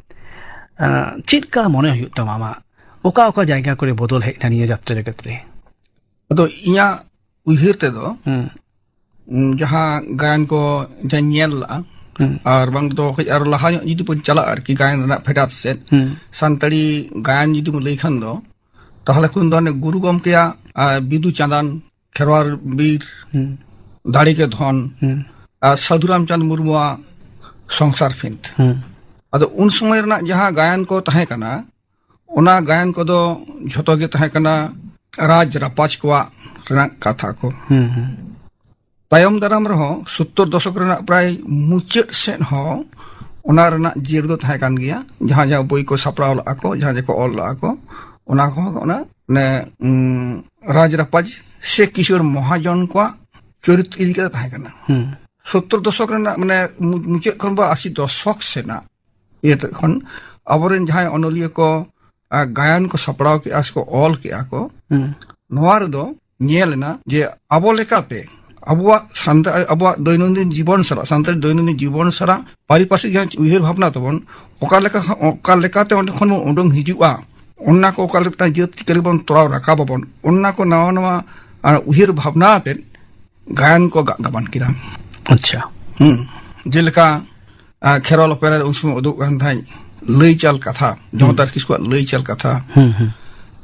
ᱟᱸ, ᱪᱮᱫ ᱞᱮᱠᱟ ᱢᱚᱱᱮ ᱦᱩᱭᱩᱜ ᱛᱟᱢᱟ ᱟᱢᱟᱜ? ᱚᱠᱟ ᱚᱠᱟ ᱡᱟᱭᱜᱟ ᱠᱚᱨᱮ ᱵᱚᱫᱚᱞ ᱦᱮᱡ ᱮᱱᱟ ᱱᱤᱭᱟᱹ ᱡᱟᱛᱨᱟ ᱡᱚᱜᱚᱛ ᱨᱮ? ᱟᱫᱚ ᱤᱧᱟᱹᱜ ᱩᱭᱦᱟᱹᱨ ᱛᱮᱫᱚ, ᱦᱩᱸ᱾ ᱩᱸ, ᱡᱟᱦᱟᱸ ᱜᱟᱭᱟᱱ ᱠᱚ ᱡᱟᱦᱟᱸᱧ ᱧᱮᱞ ᱞᱟᱜᱼᱟ, ᱦᱩᱸ᱾ ᱟᱨ ᱵᱟᱝ ᱫᱚ ᱠᱟᱹᱡ ᱟᱨᱚ ᱞᱟᱦᱟ ᱧᱚᱜ ᱡᱩᱫᱤ ᱵᱚᱱ ᱪᱟᱞᱟᱜᱼᱟ ᱟᱨᱠᱤ, ᱜᱟᱭᱟᱱ ᱨᱮᱱᱟᱜ ᱯᱷᱮᱰᱟᱛ ᱥᱮᱫ, ᱦᱩᱸ᱾ ᱥᱟᱱᱛᱟᱲᱤ ᱜᱟᱭᱟᱱ ᱡᱩᱫᱤ ᱵᱚᱱ ᱞᱟᱹᱭ ᱠᱷᱟᱱ ᱫᱚ, ᱛᱟᱦᱚᱞᱮ ᱠᱷᱚᱱ ᱫᱚ ᱦᱟᱱᱮ ᱜᱩᱨᱩ ᱜᱚᱢᱠᱮᱭᱟᱜ, ᱟᱨ, ᱵᱤᱫᱩ ᱪᱟᱸᱫᱟᱱ, ᱠᱷᱮᱨᱣᱟᱲ ᱵᱤᱨ, ᱦᱩᱸ᱾ ᱫᱟᱲᱮ ᱜᱮ ᱫᱷᱚᱱ, ᱦᱩᱸ᱾ ᱟᱨ ᱥᱟᱹᱫᱷᱩ ᱨᱟᱢᱪᱟᱸᱫᱽ ᱢᱩᱨᱢᱩᱣᱟᱜ ᱥᱚᱝᱥᱟᱨ ᱯᱷᱤᱱᱛ᱾ ᱦᱩᱸ᱾ ᱟᱫᱚ ᱩᱱ ᱥᱚᱢᱚᱭ ᱨᱮᱱᱟᱜ ᱡᱟᱦᱟᱸ ᱜᱟᱭᱟᱱ ᱠᱚ ᱛᱟᱦᱮᱸ ᱠᱟᱱᱟ, ᱚᱱᱟ ᱜᱟᱭᱟᱱ ᱠᱚᱫᱚ ᱡᱷᱚᱛᱚ ᱜᱮ ᱛᱟᱦᱮᱸ ᱠᱟᱱᱟ ᱨᱟᱡᱽ ᱨᱟᱯᱟᱡᱽ ᱠᱚᱣᱟᱜ ᱨᱮᱱᱟᱜ ᱠᱟᱛᱷᱟ ᱠᱚ᱾ ᱦᱩᱸ, ᱦᱩᱸ᱾ ᱛᱟᱭᱚᱢ ᱫᱟᱨᱟᱢ ᱨᱮᱦᱚᱸ ᱥᱳᱛᱛᱳᱨ ᱫᱚᱥᱚᱠ ᱨᱮᱱᱟᱜ ᱯᱨᱟᱭ ᱢᱩᱪᱟᱹᱫ ᱥᱮᱫ ᱦᱚᱸ ᱚᱱᱟ ᱨᱮᱱᱟᱜ ᱡᱤᱭᱟᱹᱲ ᱫᱚ ᱛᱟᱦᱮᱸ ᱠᱟᱱ ᱜᱮᱭᱟ᱾ ᱡᱟᱦᱟᱸ ᱡᱟᱦᱟᱸ ᱵᱳᱭ ᱠᱚ ᱥᱟᱯᱲᱟᱣ ᱞᱟᱜᱼᱟ ᱠᱚ, ᱡᱟᱦᱟᱸ ᱡᱟᱦᱟᱸ ᱠᱚ ᱚᱞ ᱞᱟᱜᱼᱟ ᱠᱚ, ᱚᱱᱟ ᱠᱚᱦᱚᱸ ᱚᱱᱟ, ᱢᱟᱱᱮ, ᱩᱸ, ᱨᱟᱡᱽ ᱨᱟᱯᱟᱡᱽ ᱥᱮ ᱠᱤᱥᱟᱹᱬ ᱢᱚᱦᱟᱡᱚᱱ ᱠᱚᱣᱟᱜ ᱪᱚᱨᱤᱛ ᱤᱫᱤ ᱠᱟᱛᱮ ᱛᱟᱦᱮᱸ ᱠᱟᱱᱟ᱾ ᱦᱩᱸ᱾ ᱥᱳᱛᱛᱳᱨ ᱫᱚᱥᱚᱠ ᱨᱮᱱᱟᱜ, ᱢᱟᱱᱮ, ᱢᱩ-, ᱢᱩᱪᱟᱹᱫ ᱠᱷᱚᱱ ᱵᱟ ᱟᱥᱤ ᱫᱚᱥᱚᱠ ᱥᱮᱱᱟᱜ ᱤᱭᱟᱹ ᱛᱮ ᱠᱷᱚᱱ ᱟᱵᱚᱨᱮᱱ ᱡᱟᱦᱟᱸᱭ ᱚᱱᱚᱞᱤᱭᱟᱹ ᱠᱚ, ᱟ, ᱜᱟᱭᱟᱱ ᱠᱚ ᱥᱟᱯᱲᱟᱣ ᱠᱮᱜᱼᱟ ᱥᱮ ᱠᱚ ᱚᱞ ᱠᱮᱜᱼᱟ ᱠᱚ, ᱦᱩᱸ᱾ ᱱᱚᱣᱟ ᱨᱮᱫᱚ ᱧᱮᱞ ᱮᱱᱟ ᱡᱮ ᱟᱵᱚ ᱞᱮᱠᱟᱛᱮ ᱟᱵᱚᱣᱟᱜ ᱥᱟᱱᱛᱟᱲ, ᱟᱵᱚᱣᱟᱜ ᱫᱳᱭᱱᱚᱱᱫᱤᱱ ᱡᱤᱵᱚᱱ ᱥᱟᱞᱟᱜ, ᱥᱟᱱᱛᱟᱲᱤ ᱫᱳᱭᱱᱚᱱᱫᱤᱱ ᱡᱤᱵᱚᱱ ᱥᱟᱞᱟᱜ ᱯᱟᱨᱤᱯᱟᱨᱥᱤᱠ ᱡᱟᱦᱟᱸ ᱩᱭᱦᱟᱹᱨ ᱵᱷᱟᱵᱽᱱᱟ ᱛᱟᱵᱚᱱ, ᱚᱠᱟ ᱞᱮᱠᱟ, ᱚᱠᱟ ᱞᱮᱠᱟᱛᱮ ᱚᱸᱰᱮ ᱠᱷᱚᱱ ᱵᱚᱱ ᱩᱰᱩᱝ ᱦᱤᱡᱩᱜᱼᱟ, ᱚᱱᱟ ᱠᱚ ᱚᱠᱟ ᱞᱮᱠᱟ ᱡᱟᱹᱛ ᱪᱤᱠᱟᱹ ᱞᱮᱠᱟ ᱵᱚᱱ ᱛᱚᱨᱟᱣ ᱨᱟᱠᱟᱵ ᱟᱵᱚᱱ, ᱚᱱᱟ ᱠᱚ ᱱᱟᱣᱟ ᱱᱟᱣᱟ, ᱟ, ᱩᱭᱦᱟᱹᱨ ᱵᱷᱟᱵᱽᱱᱟ ᱟᱛᱮᱫ ᱜᱟᱭᱟᱱ ᱠᱚ ᱜᱟᱜ ᱜᱟᱵᱟᱱ ᱠᱮᱫᱟ᱾ ᱟᱪᱪᱷᱟ᱾ ᱦᱩᱸ᱾ ᱡᱮᱞᱮᱠᱟ, ᱟ, ᱠᱷᱮᱨᱣᱟᱞ ᱚᱯᱮᱨᱟ ᱨᱮ ᱩᱱ ᱥᱚᱢᱚᱭ ᱩᱫᱩᱜ ᱠᱟᱱ ᱛᱟᱦᱮᱸᱫ ᱞᱟᱹᱭ ᱪᱟᱞ ᱠᱟᱛᱷᱟ, ᱡᱚᱢᱚᱛᱟᱨ ᱦᱩᱸ᱾ ᱠᱤᱥᱠᱩᱣᱟᱜ ᱞᱟᱹᱭ ᱪᱟᱞ ᱠᱟᱛᱷᱟ᱾ ᱦᱩᱸ, ᱦᱩᱸ᱾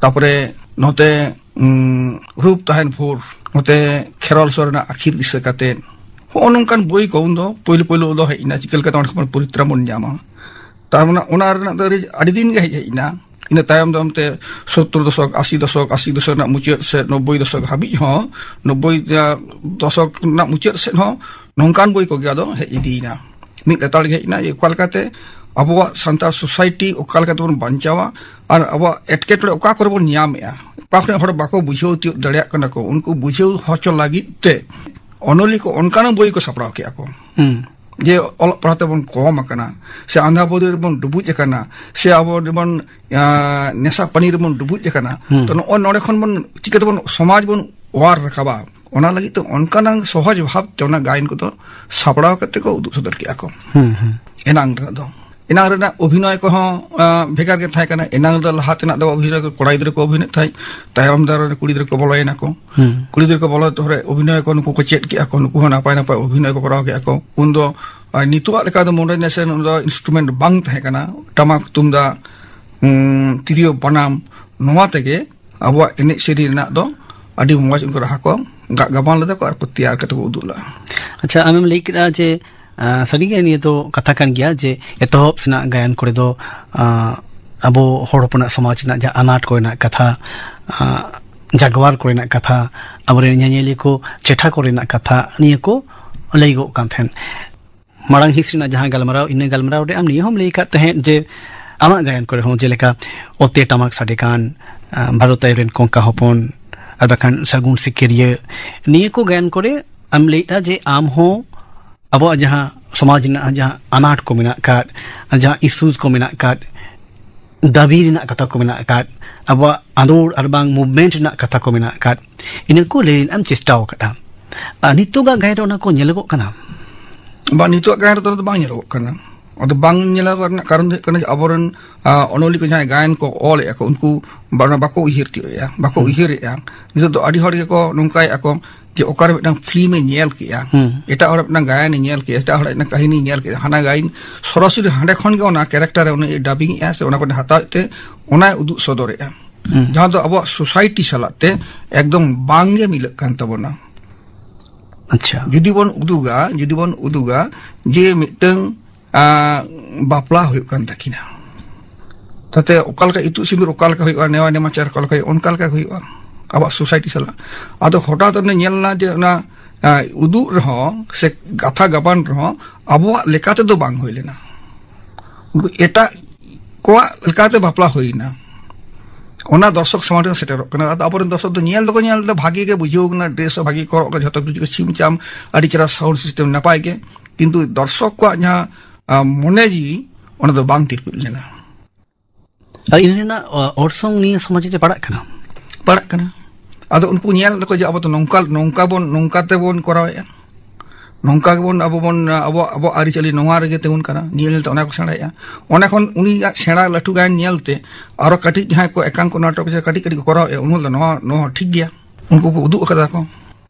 ᱛᱟᱯᱚᱨᱮ ᱱᱚᱛᱮ, ᱩᱸ, ᱨᱩᱯ ᱛᱟᱦᱮᱱ ᱵᱷᱳᱨ, ᱱᱚᱛᱮ ᱠᱷᱮᱨᱣᱟᱞ ᱥᱚᱨᱮᱱᱟᱜ ᱟᱹᱠᱷᱤᱨ ᱫᱤᱥᱟᱹ ᱠᱟᱛᱮᱫ, ᱦᱚᱸᱜᱼᱚ ᱱᱚᱝᱠᱟᱱ ᱵᱳᱭ ᱠᱚ ᱩᱱ ᱫᱚ ᱯᱳᱭᱞᱳ ᱯᱳᱭᱞᱳ ᱫᱚ ᱦᱮᱡ ᱮᱱᱟ, ᱪᱤᱠᱟᱹ ᱞᱮᱠᱟᱛᱮ ᱚᱸᱰᱮ ᱠᱷᱚᱱ ᱯᱚᱨᱤᱛᱨᱟᱱ ᱵᱚᱱ ᱧᱟᱢᱟ᱾ ᱛᱟᱨ ᱢᱟᱱᱮ ᱚᱱᱟ ᱨᱮᱱᱟᱜ ᱫᱚ ᱟᱹᱰᱤ, ᱟᱹᱰᱤ ᱫᱤᱱ ᱜᱮ ᱦᱮᱡ, ᱦᱮᱡ ᱮᱱᱟ᱾ ᱤᱱᱟᱹ ᱛᱟᱭᱚᱢ ᱫᱟᱨᱟᱢ ᱛᱮ ᱥᱳᱛᱛᱳᱨ ᱫᱚᱥᱚᱠ, ᱟᱥᱤ ᱫᱚᱥᱚᱠ, ᱟᱥᱤ ᱫᱚᱥᱚᱠ ᱨᱮᱱᱟᱜ ᱢᱩᱪᱟᱹᱫ ᱥᱮᱫ, ᱱᱚᱵᱵᱳᱭ ᱫᱚᱥᱚᱠ ᱦᱟᱹᱵᱤᱡ ᱦᱚᱸ, ᱱᱚᱵᱵᱳᱭ, ᱟ, ᱫᱚᱥᱚᱠ ᱨᱮᱱᱟᱜ ᱢᱩᱪᱟᱹᱫ ᱥᱮᱫ ᱦᱚᱸ ᱱᱚᱝᱠᱟᱱ ᱵᱳᱭ ᱠᱚᱜᱮ ᱟᱫᱚ ᱦᱮᱡ ᱤᱫᱤᱭᱮᱱᱟ᱾ ᱢᱤᱫ ᱞᱮᱛᱟᱲ ᱜᱮ ᱦᱮᱡ ᱮᱱᱟ ᱡᱮ ᱚᱠᱟ ᱞᱮᱠᱟᱛᱮ ᱟᱵᱚᱣᱟᱜ ᱥᱟᱱᱛᱟᱲ ᱥᱳᱥᱟᱭᱴᱤ ᱚᱠᱟ ᱞᱮᱠᱟ ᱛᱮᱵᱚᱱ ᱵᱟᱧᱪᱟᱣᱟ ᱟᱨ ᱟᱵᱚᱣᱟᱜ ᱮᱴᱠᱮᱴᱚᱬᱮ ᱚᱠᱟ ᱠᱚᱨᱮ ᱵᱚᱱ ᱧᱟᱢᱮᱜᱼᱟ, ᱚᱠᱟ ᱠᱚᱨᱮ ᱦᱚᱲ ᱵᱟᱠᱚ ᱵᱩᱡᱷᱟᱹᱣ ᱛᱤᱭᱳᱜ ᱫᱟᱲᱮᱭᱟᱜ ᱠᱟᱱᱟ ᱠᱚ, ᱩᱱᱠᱩ ᱵᱩᱡᱷᱟᱹᱣ ᱦᱚᱪᱚ ᱞᱟᱹᱜᱤᱫ ᱛᱮ ᱚᱱᱚᱞᱤᱭᱟᱹ ᱠᱚ ᱚᱱᱠᱟᱱᱟᱜ ᱵᱳᱭ ᱠᱚ ᱥᱟᱯᱲᱟᱣ ᱠᱮᱜᱼᱟ ᱠᱚ᱾ ᱦᱩᱸ᱾ ᱡᱮ ᱚᱞᱚᱜ ᱯᱟᱲᱦᱟᱣ ᱛᱮᱵᱚᱱ ᱠᱚᱢ ᱟᱠᱟᱱᱟ, ᱥᱮ ᱟᱸᱫᱷᱟ ᱯᱟᱹᱛᱭᱟᱹᱣ ᱨᱮᱵᱚᱱ ᱰᱩᱵᱩᱡ ᱟᱠᱟᱱᱟ, ᱥᱮ ᱟᱵᱚ ᱡᱮᱢᱚᱱ, ᱟ, ᱱᱮᱥᱟ ᱯᱟᱹᱱᱤ ᱨᱮᱵᱚᱱ ᱰᱩᱵᱩᱡ ᱟᱠᱟᱱᱟ, ᱦᱩᱸ᱾ ᱛᱚ ᱱᱚᱜᱼᱚᱭ ᱱᱚᱰᱮ ᱠᱷᱚᱱ ᱵᱚᱱ ᱪᱤᱠᱟᱹ ᱛᱮᱵᱚᱱ ᱥᱚᱢᱟᱡᱽ ᱵᱚᱱ ᱚᱣᱟᱨ ᱨᱟᱠᱟᱵᱟ, ᱚᱱᱟ ᱞᱟᱹᱜᱤᱫ ᱛᱮ ᱚᱱᱠᱟᱱᱟᱝ ᱥᱚᱦᱚᱡ ᱵᱷᱟᱵ ᱛᱮ ᱚᱱᱟ ᱜᱟᱭᱟᱱ ᱠᱚᱫᱚ ᱥᱟᱯᱲᱟᱣ ᱠᱟᱛᱮ ᱠᱚ ᱩᱫᱩᱜ ᱥᱚᱫᱚᱨ ᱠᱮᱜᱼᱟ ᱠᱚ᱾ ᱦᱩᱸ, ᱦᱩᱸ᱾ ᱮᱱᱟᱝ ᱨᱮᱱᱟᱜ ᱫᱚ, ᱮᱱᱟᱝ ᱨᱮᱱᱟᱜ ᱚᱵᱷᱤᱱᱚᱭ ᱠᱚᱦᱚᱸ, ᱟ, ᱵᱷᱮᱜᱟᱨ ᱜᱮ ᱛᱟᱦᱮᱸ ᱠᱟᱱᱟ᱾ ᱮᱱᱟᱝ ᱫᱚ ᱞᱟᱦᱟ ᱛᱮᱱᱟᱜ ᱫᱚ ᱚᱵᱷᱤᱱᱚᱭ ᱠᱚ ᱠᱚᱲᱟ ᱜᱤᱫᱽᱨᱟᱹ ᱠᱚ ᱚᱵᱷᱤᱱᱚᱭᱮᱫ ᱛᱟᱦᱮᱸᱫ, ᱛᱟᱭᱚᱢ ᱫᱟᱨᱟᱢ ᱨᱮ ᱠᱩᱲᱤ ᱜᱤᱫᱽᱨᱟᱹ ᱠᱚ ᱵᱚᱞᱚᱭᱮᱱᱟ ᱠᱚ᱾ ᱦᱩᱸ᱾ ᱠᱩᱲᱤ ᱜᱤᱫᱽᱨᱟᱹ ᱠᱚ ᱵᱚᱞᱚ ᱛᱚᱨᱮ ᱚᱵᱷᱤᱱᱚᱭ ᱠᱚ ᱱᱩᱠᱩ ᱠᱚ ᱪᱮᱫ ᱠᱮᱜᱼᱟ ᱠᱚ, ᱱᱩᱠᱩ ᱦᱚᱸ ᱱᱟᱯᱟᱭ ᱱᱟᱯᱟᱭ ᱚᱵᱷᱤᱱᱚᱭ ᱠᱚ ᱠᱚᱨᱟᱣ ᱠᱮᱜᱼᱟ ᱠᱚ᱾ ᱩᱱ ᱫᱚ, ᱟ, ᱱᱤᱛᱚᱜᱟᱜ ᱞᱮᱠᱟ ᱫᱚ modernization, ᱩᱱ ᱫᱚ instrument ᱵᱟᱝ ᱛᱟᱦᱮᱸ ᱠᱟᱱᱟ, ᱴᱟᱢᱟᱠ ᱛᱩᱢᱫᱟᱜ, ᱩᱸ, ᱛᱤᱨᱭᱳ ᱵᱟᱱᱟᱢ, ᱱᱚᱣᱟ ᱛᱮᱜᱮ ᱟᱵᱚᱣᱟᱜ ᱮᱱᱮᱡ ᱥᱮᱨᱮᱧ ᱨᱮᱱᱟᱜ ᱫᱚ ᱟᱹᱰᱤ ᱢᱚᱸᱡᱽ ᱩᱱᱠᱩ ᱨᱟᱦᱟ ᱠᱚ ᱜᱟᱜ ᱜᱟᱵᱟᱱ ᱞᱮᱫᱟ ᱠᱚ ᱟᱨ ᱠᱚ ᱛᱮᱭᱟᱨ ᱠᱟᱛᱮ ᱠᱚ ᱩᱫᱩᱜ ᱞᱮᱫᱟ᱾ ᱟᱪᱪᱷᱟ, ᱟᱢᱮᱢ ᱞᱟᱹᱭ ᱠᱮᱫᱟ ᱡᱮ, ᱟ, ᱥᱟᱹᱨᱤᱜᱮ ᱱᱤᱭᱟᱹ ᱫᱚ ᱠᱟᱛᱷᱟ ᱠᱟᱱ ᱜᱮᱭᱟ ᱡᱮ ᱮᱛᱚᱦᱚᱵ ᱥᱮᱱᱟᱜ ᱜᱟᱭᱟᱱ ᱠᱚᱨᱮ ᱫᱚ, ᱟ, ᱟᱵᱚ ᱦᱚᱲ ᱦᱚᱯᱚᱱᱟᱜ ᱥᱚᱢᱟᱡᱽ ᱨᱮᱱᱟᱜ ᱡᱟᱦᱟᱸ ᱟᱱᱟᱴ ᱠᱚᱨᱮᱱᱟᱜ ᱠᱟᱛᱷᱟ, ᱟ, ᱡᱟᱜᱽᱣᱟᱨ ᱠᱚᱨᱮᱱᱟᱜ ᱠᱟᱛᱷᱟ, ᱟᱵᱚᱨᱮᱱ ᱧᱮᱧᱮᱞᱤᱭᱟᱹ ᱠᱚ ᱪᱮᱴᱷᱟ ᱠᱚᱨᱮᱱᱟᱜ ᱠᱟᱛᱷᱟ, ᱱᱤᱭᱟᱹ ᱠᱚ ᱞᱟᱹᱭ ᱜᱚᱜ ᱠᱟᱱ ᱛᱟᱦᱮᱸᱱ᱾ ᱢᱟᱲᱟᱝ ᱦᱤᱸᱥ ᱨᱮᱱᱟᱜ ᱡᱟᱦᱟᱸ ᱜᱟᱞᱢᱟᱨᱟᱣ, ᱤᱱᱟᱹ ᱜᱟᱞᱢᱟᱨᱟᱣ ᱨᱮ ᱟᱢ ᱱᱤᱭᱟᱹ ᱦᱚᱸᱢ ᱞᱟᱹᱭ ᱟᱠᱟᱫ ᱛᱟᱦᱮᱸᱫ ᱡᱮ ᱟᱢᱟᱜ ᱜᱟᱭᱟᱱ ᱠᱚᱨᱮ ᱦᱚᱸ ᱡᱮᱞᱮᱠᱟ ᱚᱛᱮ ᱴᱟᱢᱟᱠ ᱥᱟᱰᱮ ᱠᱟᱱ, ᱟ, ᱵᱷᱟᱨᱚᱛ ᱟᱭᱳ ᱨᱮᱱ ᱠᱚᱝᱠᱟ ᱦᱚᱯᱚᱱ, ᱟᱨ ᱵᱟᱠᱷᱟᱱ ᱥᱟᱹᱜᱩᱱ ᱥᱤᱠᱟᱹᱨᱤᱭᱟᱹ, ᱱᱤᱭᱟᱹ ᱠᱚ ᱜᱟᱭᱟᱱ ᱠᱚᱨᱮ ᱟᱢ ᱞᱟᱹᱭᱮᱫᱼᱟ ᱡᱮ ᱟᱢ ᱦᱚᱸ ᱟᱵᱚᱣᱟᱜ ᱡᱟᱦᱟᱸ ᱥᱚᱢᱟᱡᱽ ᱨᱮᱱᱟᱜ ᱡᱟᱦᱟᱸ ᱟᱱᱟᱴ ᱠᱚ ᱢᱮᱱᱟᱜ ᱟᱠᱟᱫ, ᱡᱟᱦᱟᱸ issues ᱠᱚ ᱢᱮᱱᱟᱜ ᱟᱠᱟᱫ, ᱫᱟᱹᱵᱤ ᱨᱮᱱᱟᱜ ᱠᱟᱛᱷᱟ ᱠᱚ ᱢᱮᱱᱟᱜ ᱟᱠᱟᱫ, ᱟᱵᱚᱣᱟᱜ ᱟᱸᱫᱳᱲ ᱟᱨ ᱵᱟᱝ movement ᱨᱮᱱᱟᱜ ᱠᱟᱛᱷᱟ ᱠᱚ ᱢᱮᱱᱟᱜ ᱟᱠᱟᱫ, ᱤᱱᱟᱹ ᱠᱚ ᱞᱟᱹᱭ ᱨᱮᱱᱟᱜ ᱮᱢ ᱪᱮᱥᱴᱟ ᱟᱠᱟᱫᱼᱟ᱾ ᱟᱨ ᱱᱤᱛᱚᱜᱟᱜ ᱜᱟᱭᱟᱱ ᱨᱮ ᱚᱱᱟ ᱠᱚ ᱧᱮᱞᱚᱜᱚᱜ ᱠᱟᱱᱟ? ᱵᱟᱝ, ᱱᱤᱛᱚᱜᱟᱜ ᱜᱟᱭᱟᱱ ᱨᱮᱫᱚ ᱚᱱᱟ ᱫᱚ ᱵᱟᱝ ᱧᱮᱞᱚᱜᱚᱜ ᱠᱟᱱᱟ᱾ ᱟᱫᱚ ᱵᱟᱝ ᱧᱮᱞᱚᱜᱚᱜ ᱨᱮᱱᱟᱜ ᱠᱟᱨᱚᱱ ᱫᱚ ᱦᱩᱭᱩᱜ ᱠᱟᱱᱟ ᱡᱮ ᱟᱵᱚᱨᱮᱱ, ᱟ, ᱚᱱᱚᱞᱤᱭᱟᱹ ᱠᱚ ᱡᱟᱦᱟᱸᱭ ᱜᱟᱭᱟᱱ ᱠᱚ ᱚᱞᱮᱫᱼᱟ ᱠᱚ, ᱩᱱᱠᱩ ᱵᱟ-, ᱵᱟᱠᱚ ᱩᱭᱦᱟᱹᱨ ᱛᱤᱭᱳᱜ ᱮᱫᱼᱟ, ᱵᱟᱠᱚ ᱦᱩᱸ᱾ ᱩᱭᱦᱟᱹᱨᱮᱫᱼᱟ᱾ ᱱᱤᱛᱚᱜ ᱫᱚ ᱟᱹᱰᱤ ᱦᱚᱲ ᱜᱮᱠᱚ ᱱᱚᱝᱠᱟᱭᱮᱫᱼᱟ ᱠᱚ ᱡᱮ ᱚᱠᱟᱨᱮ ᱢᱤᱫᱴᱟᱝ film ᱮ ᱧᱮᱞ ᱠᱮᱜᱼᱟ, ᱦᱩᱸ᱾ ᱮᱴᱟᱜ ᱦᱚᱲᱟᱜ ᱢᱤᱫᱴᱟᱝ ᱜᱟᱭᱟᱱ ᱮ ᱧᱮᱞ ᱠᱮᱜᱼᱟ, ᱮᱴᱟᱜ ᱦᱚᱲᱟᱜ ᱢᱤᱫᱴᱟᱝ ᱠᱟᱹᱦᱱᱤ ᱧᱮᱞ ᱠᱮᱜᱼᱟ, ᱦᱟᱱᱟ ᱜᱟᱭᱟᱱ ᱥᱚᱨᱟᱥᱚᱨᱤ ᱦᱟᱸᱰᱮ ᱠᱷᱚᱱ ᱜᱮ ᱚᱱᱟ character ᱮ ᱩᱱᱤ dubbing ᱮᱜᱼᱟ ᱥᱮ ᱚᱱᱟ ᱠᱚ ᱦᱟᱛᱟᱣᱮᱫ ᱛᱮ ᱚᱱᱟᱭ ᱩᱫᱩᱜ ᱥᱚᱫᱚᱨᱮᱜᱼᱟ᱾ ᱦᱩᱸ᱾ ᱡᱟᱦᱟᱸ ᱫᱚ ᱟᱵᱚᱣᱟᱜ society ᱥᱟᱞᱟᱜ ᱛᱮ ᱮᱠᱫᱚᱢ ᱵᱟᱝ ᱜᱮ ᱢᱤᱞᱟᱹᱜ ᱠᱟᱱ ᱛᱟᱵᱚᱱᱟ᱾ ᱟᱪᱪᱷᱟ᱾ ᱡᱩᱫᱤ ᱵᱚᱱ ᱩᱫᱩᱜᱟ, ᱡᱩᱫᱤ ᱵᱚᱱ ᱩᱫᱩᱜᱟ ᱡᱮ ᱢᱤᱫᱴᱟᱝ, ᱟ, ᱵᱟᱯᱞᱟ ᱦᱩᱭᱩᱜ ᱠᱟᱱ ᱛᱟᱹᱠᱤᱱᱟ, ᱛᱟᱛᱮ ᱚᱠᱟ ᱞᱮᱠᱟ ᱤᱛᱩᱫ ᱥᱤᱸᱫᱩᱨ ᱚᱠᱟ ᱞᱮᱠᱟ ᱦᱩᱭᱩᱜᱼᱟ, ᱱᱮᱣᱟ ᱱᱮᱢᱟᱪᱟᱨ ᱚᱠᱟ ᱞᱮᱠᱟ ᱦᱩᱭᱩᱜᱼᱟ, ᱚᱱᱠᱟ ᱞᱮᱠᱟ ᱜᱮ ᱦᱩᱭᱩᱜᱼᱟ ᱟᱵᱚᱣᱟᱜ society ᱥᱟᱞᱟᱜ᱾ ᱟᱫᱚ ᱦᱚᱴᱟᱛ ᱚᱱᱮ ᱧᱮᱞ ᱮᱱᱟ ᱡᱮ ᱚᱱᱟ, ᱟ, ᱩᱫᱩᱜ ᱨᱮᱦᱚᱸ ᱥᱮ ᱠᱟᱛᱷᱟ ᱜᱟᱵᱟᱱ ᱨᱮᱦᱚᱸ ᱟᱵᱚᱣᱟᱜ ᱞᱮᱠᱟ ᱛᱮᱫᱚ ᱵᱟᱝ ᱦᱩᱭ ᱞᱮᱱᱟ, ᱩᱱᱠᱩ ᱮᱴᱟᱜ ᱠᱚᱣᱟᱜ ᱞᱮᱠᱟᱛᱮ ᱵᱟᱯᱞᱟ ᱦᱩᱭᱱᱟ᱾ ᱚᱱᱟ ᱫᱚᱨᱥᱚᱠ ᱥᱟᱢᱟᱝ ᱨᱮ ᱥᱮᱴᱮᱨᱚᱜ ᱠᱟᱱᱟ᱾ ᱟᱫᱚ ᱟᱵᱚᱨᱮᱱ ᱫᱚᱨᱥᱚᱠ ᱫᱚ ᱧᱮᱞ ᱫᱚᱠᱚ ᱧᱮᱞ ᱮᱫᱟ, ᱵᱷᱟᱜᱤ ᱜᱮ ᱵᱩᱡᱷᱟᱹᱣ ᱠᱟᱱᱟ, ᱰᱨᱮᱥ ᱦᱚᱸ ᱵᱷᱟᱜᱤ ᱠᱚ ᱦᱚᱨᱚᱜ ᱠᱟᱫᱟ, ᱡᱷᱚᱛᱚ ᱠᱤᱪᱷᱩ ᱠᱚ ᱪᱷᱤᱢ ᱪᱷᱟᱢ, ᱟᱹᱰᱤ ᱪᱮᱦᱨᱟ ᱥᱟᱣᱩᱱᱰ ᱥᱤᱥᱴᱮᱢ ᱱᱟᱯᱟᱭ ᱜᱮ, ᱠᱤᱱᱛᱩ ᱫᱚᱨᱥᱚᱠ ᱠᱚᱣᱟᱜ ᱡᱟᱦᱟᱸ ᱟᱸ, ᱢᱚᱱᱮ ᱡᱤᱣᱤ, ᱚᱱᱟ ᱫᱚ ᱵᱟᱝ ᱛᱤᱨᱯᱤᱫ ᱞᱮᱱᱟ᱾ ᱟᱨ ᱤᱱᱟᱹ ᱨᱮᱱᱟᱜ ᱚ, ᱚᱨᱥᱚᱝ ᱱᱤᱭᱟᱹ ᱥᱚᱢᱟᱡᱽ ᱨᱮ ᱯᱟᱲᱟᱜ ᱠᱟᱱᱟ᱾ ᱯᱟᱲᱟᱜ ᱠᱟᱱᱟ᱾ ᱟᱫᱚ ᱩᱱᱠᱩ ᱧᱮᱞ ᱫᱟᱠᱚ ᱡᱮ ᱟᱵᱚ ᱫᱚ ᱱᱚᱝᱠᱟ ᱱᱚᱝᱠᱟ ᱵᱚᱱ ᱱᱚᱝᱠᱟ ᱛᱮᱵᱚᱱ ᱠᱚᱨᱟᱣᱮᱫᱼᱟ, ᱱᱚᱝᱠᱟ ᱜᱮᱵᱚᱱ ᱟᱵᱚ ᱵᱚᱱ ᱟᱵᱚ ᱟᱵᱚ ᱟᱹᱨᱤᱪᱟᱹᱞᱤ ᱱᱚᱣᱟ ᱨᱮᱜᱮ ᱛᱤᱸᱜᱩᱱ ᱠᱟᱱᱟ, ᱧᱮᱞ ᱧᱮᱞᱛᱮ ᱚᱱᱟ ᱠᱚ ᱥᱮᱬᱟᱭᱮᱫᱼᱟ᱾ ᱚᱱᱟ ᱠᱷᱚᱱ ᱩᱱᱤᱭᱟᱜ ᱥᱮᱬᱟ ᱞᱟᱹᱴᱩ ᱜᱟᱭᱟᱱ ᱧᱮᱞᱛᱮ ᱟᱨᱚ ᱠᱟᱹᱴᱤᱡ ᱡᱟᱦᱟᱸᱭ ᱠᱚ ᱮᱠᱟᱝᱠᱚ ᱱᱟᱴᱚᱠ ᱥᱮ ᱠᱟᱹᱴᱤᱡ ᱠᱟᱹᱴᱤᱡ ᱠᱚ ᱠᱚᱨᱟᱣᱮᱫᱼᱟ, ᱩᱱᱠᱩ ᱫᱚ ᱱᱚᱣᱟ ᱱᱚᱣᱟ ᱦᱚᱸ ᱴᱷᱤᱠ ᱜᱮᱭᱟ, ᱩᱱᱠᱩ ᱠᱚ ᱩᱫᱩᱜ ᱟᱠᱟᱫᱟ ᱠᱚ᱾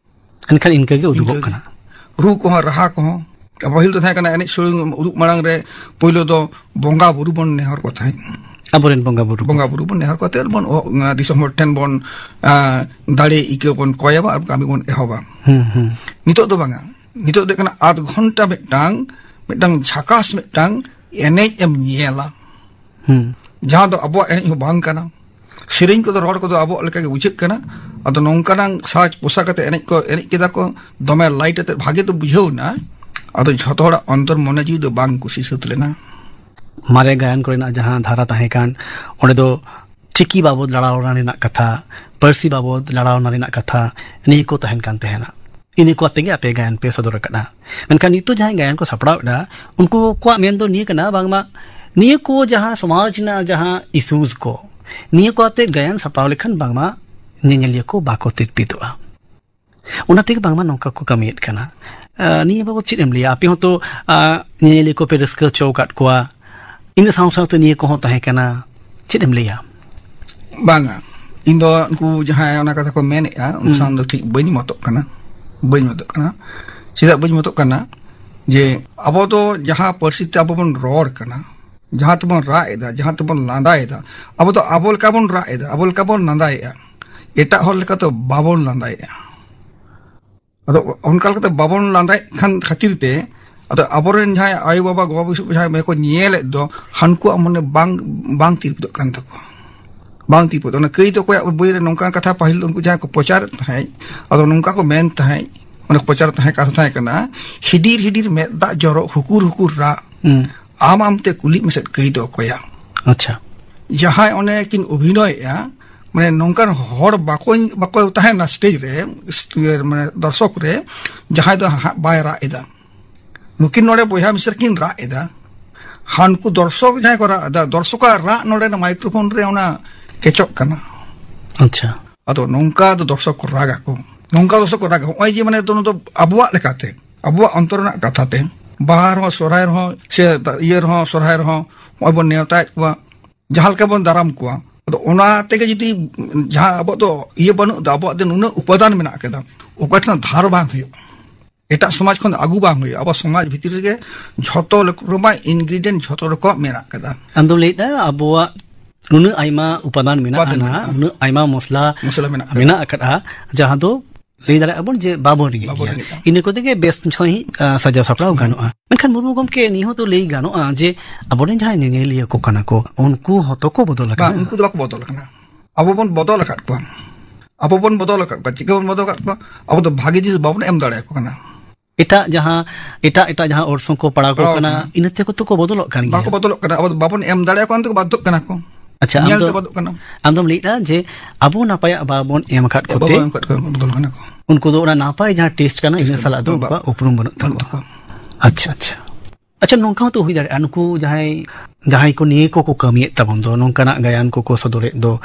ᱮᱱᱠᱷᱟᱱ ᱤᱱᱠᱟᱹ ᱜᱮ ᱩᱫᱩᱜᱚᱜ ᱤᱱᱠᱟᱹ ᱜᱮ᱾ ᱠᱟᱱᱟ᱾ ᱨᱩ ᱠᱚᱦᱚᱸ, ᱨᱟᱦᱟ ᱠᱚᱦᱚᱸ᱾ ᱯᱟᱹᱦᱤᱞ ᱫᱚ ᱛᱟᱦᱮᱸ ᱠᱟᱱᱟ, ᱮᱱᱮᱡ ᱥᱮᱨᱮᱧ ᱩᱫᱩᱜ ᱢᱟᱲᱟᱝ ᱨᱮ ᱯᱳᱭᱞᱳ ᱫᱚ ᱵᱚᱸᱜᱟ ᱵᱩᱨᱩ ᱵᱚᱱ ᱱᱮᱦᱚᱨ ᱠᱚ ᱛᱟᱦᱮᱸᱫ᱾ ᱟᱵᱚᱨᱮᱱ ᱵᱚᱸᱜᱟ ᱵᱩᱨᱩ ᱠᱚ᱾ ᱵᱚᱸᱜᱟ ᱵᱩᱨᱩ ᱵᱚᱱ ᱱᱮᱦᱚᱨ ᱠᱟᱛᱮ ᱵᱚᱱ ᱚ-, ᱫᱤᱥᱚᱢ ᱦᱚᱲ ᱴᱷᱮᱱ ᱵᱚᱱ, ᱟ, ᱫᱟᱲᱮ ᱤᱠᱟᱹ ᱵᱚᱱ ᱠᱚᱭᱟ ᱟᱨ ᱠᱟᱹᱢᱤ ᱵᱚᱱ ᱮᱦᱚᱵᱟ᱾ ᱦᱩᱸ, ᱦᱩᱸ᱾ ᱱᱤᱛᱚᱜ ᱫᱚ ᱵᱟᱝᱟ, ᱱᱤᱛᱚᱜ ᱫᱚ ᱦᱩᱭᱩᱜ ᱠᱟᱱᱟ ᱟᱫᱷ ᱜᱷᱚᱱᱴᱟ ᱢᱤᱫᱴᱟᱝ, ᱢᱤᱫᱴᱟᱝ ᱡᱷᱟᱠᱟᱥ ᱢᱤᱫᱴᱟᱝ ᱮᱱᱮᱡ ᱮᱢ ᱧᱮᱞᱟ, ᱦᱩᱸ᱾ ᱡᱟᱦᱟᱸ ᱫᱚ ᱟᱵᱚᱣᱟᱜ ᱮᱱᱮᱡ ᱦᱚᱸ ᱵᱟᱝ ᱠᱟᱱᱟ᱾ ᱥᱮᱨᱮᱧ ᱠᱚᱫᱚ, ᱨᱚᱲ ᱠᱚᱫᱚ ᱟᱵᱚᱣᱟᱜ ᱞᱮᱠᱟᱜᱮ ᱵᱩᱡᱷᱟᱹᱜ ᱠᱟᱱᱟ᱾ ᱟᱫᱚ ᱱᱚᱝᱠᱟᱱᱟᱝ ᱥᱟᱡᱽ ᱯᱳᱥᱟᱠ ᱟᱛᱮ ᱮᱱᱮᱡ ᱠᱚ ᱮᱱᱮᱡ ᱠᱮᱫᱟ ᱠᱚ, ᱫᱚᱢᱮ ᱞᱟᱭᱤᱴ ᱟᱛᱮ, ᱵᱷᱟᱜᱮ ᱫᱚ ᱵᱩᱡᱷᱟᱹᱣ ᱮᱱᱟ᱾ ᱟᱫᱚ ᱡᱷᱚᱛᱚ ᱦᱚᱲᱟᱜ ᱚᱱᱛᱚᱨ ᱢᱚᱱᱮ ᱡᱤᱣᱤ ᱫᱚ ᱵᱟᱝ ᱠᱩᱥᱤ ᱥᱟᱹᱛ ᱞᱮᱱᱟ᱾ ᱢᱟᱨᱮ ᱜᱟᱭᱟᱱ ᱠᱚᱨᱮᱱᱟᱜ ᱡᱟᱦᱟᱸ ᱫᱷᱟᱨᱟ ᱛᱟᱦᱮᱸ ᱠᱟᱱ, ᱚᱸᱰᱮ ᱫᱚ ᱪᱤᱠᱤ ᱵᱟᱵᱚᱫ ᱞᱟᱲᱟᱣᱱᱟ ᱨᱮᱱᱟᱜ ᱠᱟᱛᱷᱟ, ᱯᱟᱹᱨᱥᱤ ᱵᱟᱵᱚᱫ ᱞᱟᱲᱟᱣᱱᱟ ᱨᱮᱱᱟᱜ ᱠᱟᱛᱷᱟ, ᱱᱤᱭᱟᱹ ᱠᱚ ᱛᱟᱦᱮᱱ ᱠᱟᱱ ᱛᱟᱦᱮᱱᱟ᱾ ᱤᱱᱟᱹ ᱠᱚ ᱟᱛᱮ ᱜᱮ ᱟᱯᱮ ᱜᱟᱭᱟᱱ ᱯᱮ ᱥᱚᱫᱚᱨ ᱟᱠᱟᱫᱼᱟ᱾ ᱢᱮᱱᱠᱷᱟᱱ ᱱᱤᱛᱚᱜ ᱡᱟᱦᱟᱸᱭ ᱜᱟᱭᱟᱱ ᱠᱚ ᱥᱟᱯᱲᱟᱣ ᱮᱫᱟ, ᱩᱱᱠᱩ ᱠᱚᱣᱟᱜ ᱢᱮᱱ ᱫᱚ ᱱᱤᱭᱟᱹ ᱠᱟᱱᱟ, ᱵᱟᱝᱢᱟ ᱱᱤᱭᱟᱹ ᱠᱚ ᱡᱟᱦᱟᱸ ᱥᱚᱢᱟᱡᱽ ᱨᱮᱱᱟᱜ ᱡᱟᱦᱟᱸ ᱤᱥᱩᱡᱽ ᱠᱚ, ᱱᱤᱭᱟᱹ ᱠᱚ ᱟᱛᱮ ᱜᱟᱭᱟᱱ ᱥᱟᱯᱲᱟᱣ ᱞᱮᱠᱷᱟᱱ ᱵᱟᱝᱢᱟ ᱧᱮᱧᱮᱞᱤᱭᱟᱹ ᱠᱚ ᱵᱟᱠᱚ ᱛᱤᱨᱯᱤᱫᱚᱜᱼᱟ᱾ ᱚᱱᱟ ᱛᱮᱜᱮ ᱵᱟᱝᱢᱟ ᱱᱚᱝᱠᱟ ᱠᱚ ᱠᱟᱹᱢᱤᱭᱮᱫ ᱠᱟᱱᱟ᱾ ᱟᱸ, ᱱᱤᱭᱟᱹ ᱵᱟᱵᱚᱫ ᱪᱮᱫ ᱮᱢ ᱞᱟᱹᱭᱟ? ᱟᱯᱮ ᱦᱚᱸᱛᱚ, ᱟᱸ, ᱧᱮᱧᱮᱞᱤᱭᱟᱹ ᱠᱚᱯᱮ ᱨᱟᱹᱥᱠᱟᱹ ᱦᱚᱪᱚ ᱟᱠᱟᱫ ᱠᱚᱣᱟ, ᱤᱱᱟᱹ ᱥᱟᱶ ᱥᱟᱶᱛᱮ ᱱᱤᱭᱟᱹ ᱠᱚᱦᱚᱸ ᱛᱟᱦᱮᱸ ᱠᱟᱱᱟ᱾ ᱪᱮᱫ ᱮᱢ ᱞᱟᱹᱭᱟ? ᱵᱟᱝᱟ, ᱤᱧ ᱫᱚ ᱩᱱᱠᱩ ᱡᱟᱦᱟᱸᱭ ᱚᱱᱟ ᱠᱟᱛᱷᱟ ᱠᱚ ᱢᱮᱱᱮᱫᱼᱟ, ᱩᱱᱠᱩ ᱦᱩᱸ᱾ ᱥᱟᱶ ᱫᱚ ᱴᱷᱤᱠ ᱵᱟᱹᱧ ᱢᱚᱛᱚᱜ ᱠᱟᱱᱟ᱾ ᱵᱟᱹᱧ ᱢᱚᱛᱚᱜ ᱠᱟᱱᱟ᱾ ᱪᱮᱫᱟᱜ ᱵᱟᱹᱧ ᱢᱚᱛᱚᱜ ᱠᱟᱱᱟ? ᱡᱮ ᱟᱵᱚ ᱫᱚ ᱡᱟᱦᱟᱸ ᱯᱟᱹᱨᱥᱤ ᱛᱮ ᱟᱵᱚ ᱵᱚᱱ ᱨᱚᱲ ᱠᱟᱱᱟ, ᱡᱟᱦᱟᱸ ᱛᱮᱵᱚᱱ ᱨᱟᱜ ᱮᱫᱟ, ᱡᱟᱦᱟᱸ ᱛᱮᱵᱚᱱ ᱞᱟᱸᱫᱟᱭᱮᱫᱟ, ᱟᱵᱚ ᱫᱚ ᱟᱵᱚ ᱞᱮᱠᱟ ᱵᱚᱱ ᱨᱟᱜ ᱮᱫᱟ, ᱟᱵᱚ ᱞᱮᱠᱟ ᱵᱚᱱ ᱞᱟᱸᱫᱟᱭᱮᱫᱼᱟ᱾ ᱮᱴᱟᱜ ᱦᱚᱲ ᱞᱮᱠᱟ ᱫᱚ ᱵᱟᱵᱚᱱ ᱞᱟᱸᱫᱟᱭᱮᱫᱼᱟ᱾ ᱟᱫᱚ ᱚᱱᱠᱟ ᱞᱮᱠᱟᱛᱮ ᱵᱟᱵᱚᱱ ᱞᱟᱸᱫᱟᱭᱮᱫ ᱠᱷᱟᱱ ᱠᱷᱟᱹᱛᱤᱨ ᱛᱮ, ᱟᱫᱚ ᱟᱵᱚᱨᱮᱱ ᱡᱟᱦᱟᱸᱭ ᱟᱭᱳᱼᱵᱟᱵᱟ, ᱜᱚ-ᱵᱟᱵᱟ ᱡᱟᱦᱟᱸᱭ ᱠᱚ ᱧᱮᱞᱮᱫ ᱫᱚ, ᱦᱟᱱᱠᱩᱣᱟᱜ ᱢᱚᱱᱮ ᱵᱟᱝ, ᱵᱟᱝ ᱛᱤᱨᱯᱤᱫᱚᱜ ᱠᱟᱱ ᱛᱟᱠᱚᱣᱟ᱾ ᱵᱟᱝ ᱛᱤᱨᱯᱤᱫᱚᱜ᱾ ᱚᱱᱟ ᱠᱟᱹᱭ ᱫᱚ ᱚᱠᱚᱭᱟᱜ ᱵᱳᱭ ᱨᱮ ᱱᱚᱝᱠᱟᱱ ᱠᱟᱛᱷᱟ ᱯᱟᱹᱦᱤᱞ ᱫᱚ ᱩᱱᱠᱩ ᱡᱟᱦᱟᱸᱭ ᱠᱚ ᱯᱨᱚᱪᱟᱨᱮᱫ ᱛᱟᱦᱮᱸᱫ, ᱟᱫᱚ ᱱᱚᱝᱠᱟ ᱠᱚ ᱢᱮᱱ ᱛᱟᱦᱮᱸᱫ, ᱚᱱᱟ ᱯᱨᱚᱪᱟᱨ ᱛᱟᱦᱮᱸ, ᱠᱟᱛᱷᱟ ᱛᱟᱦᱮᱸ ᱠᱟᱱᱟ, "ᱦᱤᱰᱤᱨ ᱦᱤᱰᱤᱨ ᱢᱮᱫ ᱫᱟᱜ ᱡᱚᱨᱚᱜ, ᱦᱩᱠᱩᱨ ᱦᱩᱠᱩᱨ ᱨᱟᱜ, ᱦᱩᱸ᱾ ᱟᱢ ᱟᱢᱛᱮ ᱠᱩᱞᱤ ᱢᱮᱥᱮᱫ ᱠᱟᱹᱭ ᱫᱚ ᱚᱠᱚᱭᱟ?" ᱟᱪᱪᱷᱟ᱾ ᱡᱟᱦᱟᱸᱭ ᱚᱱᱮ ᱠᱤᱱ ᱚᱵᱷᱤᱱᱚᱭᱮᱫᱼᱟ, ᱢᱟᱱᱮ ᱱᱚᱝᱠᱟᱱ ᱦᱚᱲ ᱵᱟᱠᱚ, ᱵᱟᱠᱚ ᱛᱟᱦᱮᱱᱟ ᱥᱴᱮᱡ ᱨᱮ, ᱤᱭᱟᱹ, ᱢᱟᱱᱮ ᱫᱚᱨᱥᱚᱠ ᱨᱮ, ᱡᱟᱦᱟᱸᱭ ᱫᱚ ᱦᱟᱸᱜ ᱵᱟᱭ ᱨᱟᱜ ᱮᱫᱟ᱾ ᱱᱩᱠᱤᱱ ᱱᱚᱰᱮ ᱵᱚᱭᱦᱟ ᱢᱤᱥᱨᱟ ᱠᱤᱱ ᱨᱟᱜ ᱮᱫᱟ, ᱦᱟᱱᱠᱩ ᱫᱚᱨᱥᱚᱠ ᱡᱟᱦᱟᱸᱭ ᱠᱚ ᱨᱟᱜ ᱮᱫᱟ, ᱫᱚᱨᱥᱚᱠᱟᱜ ᱨᱟᱜ ᱱᱚᱰᱮ ᱢᱟᱭᱠᱨᱳᱯᱷᱳᱱ ᱨᱮ ᱚᱱᱟ ᱠᱮᱪᱚᱜ ᱠᱟᱱᱟ᱾ ᱟᱪᱪᱷᱟ᱾ ᱟᱫᱚ ᱱᱚᱝᱠᱟ ᱫᱚ ᱫᱚᱨᱥᱚᱠ ᱠᱚ ᱨᱟᱜᱟ ᱠᱚ, ᱱᱚᱝᱠᱟ ᱫᱚᱨᱥᱚᱠ ᱠᱚ ᱨᱟᱜᱟ᱾ ᱱᱚᱜᱼᱚᱭ ᱡᱮ ᱢᱟᱱᱮ ᱫᱚ ᱱᱚᱣᱟ ᱫᱚ ᱟᱵᱚᱣᱟᱜ ᱞᱮᱠᱟᱛᱮ, ᱟᱵᱚᱣᱟᱜ ᱚᱱᱛᱚᱨ ᱨᱮᱱᱟᱜ ᱠᱟᱛᱷᱟ ᱛᱮ, ᱵᱟᱦᱟ ᱨᱮᱦᱚᱸ, ᱥᱚᱨᱦᱟᱭ ᱨᱮᱦᱚᱸ, ᱥᱮ ᱤᱭᱟᱹ ᱨᱮᱦᱚᱸ, ᱥᱚᱨᱦᱟᱭ ᱨᱮᱦᱚᱸ ᱱᱚᱜᱼᱚᱭ ᱵᱚᱱ ᱱᱮᱣᱛᱟᱭᱮᱫ ᱠᱚᱣᱟ, ᱡᱟᱦᱟᱸ ᱞᱮᱠᱟ ᱵᱚᱱ ᱫᱟᱨᱟᱢ ᱠᱚᱣᱟ᱾ ᱟᱫᱚ ᱚᱱᱟ ᱛᱮᱜᱮ ᱡᱩᱫᱤ ᱡᱟᱦᱟᱸ ᱟᱵᱚᱣᱟᱜ ᱫᱚ ᱤᱭᱟᱹ ᱵᱟᱹᱱᱩᱜ ᱫᱚ, ᱟᱵᱚᱣᱟᱜ ᱫᱚ ᱱᱩᱱᱟᱹᱜ ᱩᱯᱟᱫᱟᱱ ᱢᱮᱱᱟᱜ ᱠᱮᱫᱟ, ᱚᱠᱟ ᱴᱷᱮᱱ ᱫᱷᱟᱨ ᱵᱟᱝ ᱦᱩᱭᱩᱜᱼᱟ, ᱮᱴᱟᱜ ᱥᱚᱢᱟᱡᱽ ᱠᱷᱚᱱ ᱫᱚ ᱟᱹᱜᱩ ᱵᱟᱝ ᱦᱩᱭᱩᱜᱼᱟ᱾ ᱟᱵᱚ ᱥᱚᱢᱟᱡᱽ ᱵᱷᱤᱛᱤᱨ ᱨᱮᱜᱮ ᱡᱷᱚᱛᱚ ᱨᱚᱠᱚᱢᱟᱜ ᱤᱱᱜᱨᱤᱰᱤᱭᱮᱱᱴ ᱡᱷᱚᱛᱚ ᱨᱚᱠᱚᱢᱟᱜ ᱢᱮᱱᱟᱜ ᱠᱟᱫᱟ᱾ ᱟᱢ ᱫᱚᱢ ᱞᱟᱹᱭᱮᱫᱟ ᱟᱵᱚᱣᱟᱜ ᱱᱩᱱᱟᱹᱜ ᱟᱭᱢᱟ ᱩᱯᱟᱫᱟᱱ ᱢᱮᱱᱟᱜᱼᱟ, ᱩᱯᱟᱫᱟᱱ ᱱᱟ-, ᱢᱮᱱᱟᱜᱼᱟ᱾ ᱱᱩᱱᱟᱹᱜ ᱟᱭᱢᱟ ᱢᱚᱥᱞᱟ ᱢᱚᱥᱞᱟ ᱢᱮᱱᱟᱜ ᱠᱟᱫᱟ᱾ ᱢᱮᱱᱟᱜ ᱟᱠᱟᱫᱼᱟ, ᱡᱟᱦᱟᱸ ᱫᱚ ᱞᱟᱹᱭ ᱫᱟᱲᱮᱭᱟᱜᱼᱟ ᱵᱚᱱ ᱡᱮ ᱵᱟᱵᱚᱱ ᱨᱮᱸᱜᱮᱡ ᱵᱟᱵᱚᱱ ᱜᱮᱭᱟ᱾ ᱨᱮᱸᱜᱮᱡᱼᱟ᱾ ᱤᱱᱟᱹ ᱠᱚᱛᱮ ᱜᱮ ᱵᱮᱥ ᱥᱟᱺᱦᱤᱡ, ᱟ, ᱥᱟᱡᱟᱣ ᱥᱟᱯᱲᱟᱣ ᱜᱟᱱᱚᱜᱼᱟ᱾ ᱢᱮᱱᱠᱷᱟᱱ ᱢᱩᱨᱢᱩ ᱜᱚᱢᱠᱮ, ᱱᱤᱭᱟᱹ ᱦᱚᱸ ᱛᱚ ᱞᱟᱹᱭ ᱜᱟᱱᱚᱜᱼᱟ ᱡᱮ ᱟᱵᱚᱨᱮᱱ ᱡᱟᱦᱟᱸᱭ ᱧᱮᱧᱮᱞᱤᱭᱟᱹ ᱠᱚ ᱠᱟᱱᱟ ᱠᱚ, ᱩᱱᱠᱩ ᱦᱚᱸᱛᱚ ᱠᱚ ᱵᱚᱫᱚᱞ ᱟᱠᱟᱱᱟ᱾ ᱵᱟᱝ, ᱩᱱᱠᱩ ᱫᱚ ᱵᱟᱠᱚ ᱵᱚᱫᱚᱞ ᱟᱠᱟᱱᱟ᱾ ᱟᱵᱚ ᱵᱚᱱ ᱵᱚᱫᱚᱞ ᱟᱠᱟᱫ ᱠᱚᱣᱟ᱾ ᱟᱵᱚ ᱵᱚᱱ ᱵᱚᱫᱚᱞ ᱟᱠᱟᱫ ᱠᱚᱣᱟ᱾ ᱪᱤᱠᱟᱹ ᱵᱚᱱ ᱵᱚᱫᱚᱞ ᱟᱠᱟᱫ ᱠᱚᱣᱟ? ᱟᱵᱚ ᱫᱚ ᱵᱷᱟᱜᱤ ᱡᱤᱱᱤᱥ ᱵᱟᱵᱚᱱ ᱮᱢ ᱫᱟᱲᱮᱭᱟᱠᱚ ᱠᱟᱱᱟ᱾ ᱮᱴᱟᱜ ᱡᱟᱦᱟᱸ, ᱮᱴᱟᱜ, ᱮᱴᱟᱜ ᱡᱟᱦᱟᱸ ᱚᱨᱥᱚᱝ ᱠᱚ ᱯᱟᱲᱟᱣ ᱠᱚ ᱯᱟᱲᱟᱣ ᱠᱟᱱᱟ, ᱠᱟᱱᱟ᱾ ᱤᱱᱟᱹ ᱛᱮᱠᱚ ᱛᱚ ᱠᱚ ᱵᱚᱫᱚᱞᱚᱜ ᱠᱟᱱ ᱜᱮᱭᱟ᱾ ᱵᱟᱠᱚ ᱵᱚᱫᱚᱞᱚᱜ ᱠᱟᱱᱟ᱾ ᱟᱵᱚ ᱫᱚ ᱵᱟᱵᱚᱱ ᱮᱢ ᱫᱟᱲᱮᱭᱟᱠᱚ ᱠᱟᱱ ᱛᱮᱠᱚ ᱵᱟᱫᱽᱫᱷᱚᱜ ᱠᱟᱱᱟ ᱠᱚ᱾ ᱟᱪᱪᱷᱟ, ᱧᱮᱞ ᱟᱢ ᱛᱮ ᱫᱚ, ᱵᱟᱫᱽᱫᱷᱚᱜ ᱠᱟᱱᱟ᱾ ᱟᱢ ᱫᱚᱢ ᱞᱟᱹᱭᱮᱫᱼᱟ ᱡᱮ ᱟᱵᱚ ᱱᱟᱯᱟᱭᱟᱜ ᱵᱟᱵᱚᱱ ᱮᱢ ᱟᱠᱟᱫ ᱵᱟᱵᱚᱱ ᱠᱚᱛᱮ ᱮᱢ ᱟᱠᱟᱫ ᱠᱚᱣᱟ, ᱵᱚᱫᱚᱞ ᱠᱟᱱᱟ ᱠᱚ᱾ ᱩᱱᱠᱩ ᱫᱚ ᱚᱱᱟ ᱱᱟᱯᱟᱭ ᱡᱟᱦᱟᱸ ᱴᱮᱥᱴ ᱠᱟᱱᱟ, ᱤᱱᱟᱹ ᱴᱮᱥᱴ ᱥᱟᱞᱟᱜ ᱫᱚ ᱵᱟ-, ᱩᱱᱠᱩᱣᱟᱜ ᱩᱯᱨᱩᱢ ᱵᱟᱹᱱᱩᱜ ᱵᱟᱹᱱᱩᱜ ᱛᱟᱠᱚᱣᱟ᱾ ᱛᱟᱠᱚᱣᱟ᱾ ᱟᱪᱪᱷᱟ, ᱟᱪᱪᱷᱟ᱾ ᱟᱪᱪᱷᱟ, ᱱᱚᱝᱠᱟ ᱦᱚᱸᱛᱚ ᱦᱩᱭ ᱫᱟᱲᱮᱭᱟᱜᱼᱟ, ᱱᱩᱠᱩ ᱡᱟᱦᱟᱸᱭ, ᱡᱟᱦᱟᱸᱭ ᱠᱚ ᱱᱤᱭᱟᱹ ᱠᱚᱠᱚ ᱠᱟᱹᱢᱤᱭᱮᱫ ᱛᱟᱵᱚᱱ ᱫᱚ, ᱱᱚᱝᱠᱟᱱᱟᱜ ᱜᱟᱭᱟᱱ ᱠᱚᱠᱚ ᱥᱚᱫᱚᱨᱮᱫ ᱫᱚ,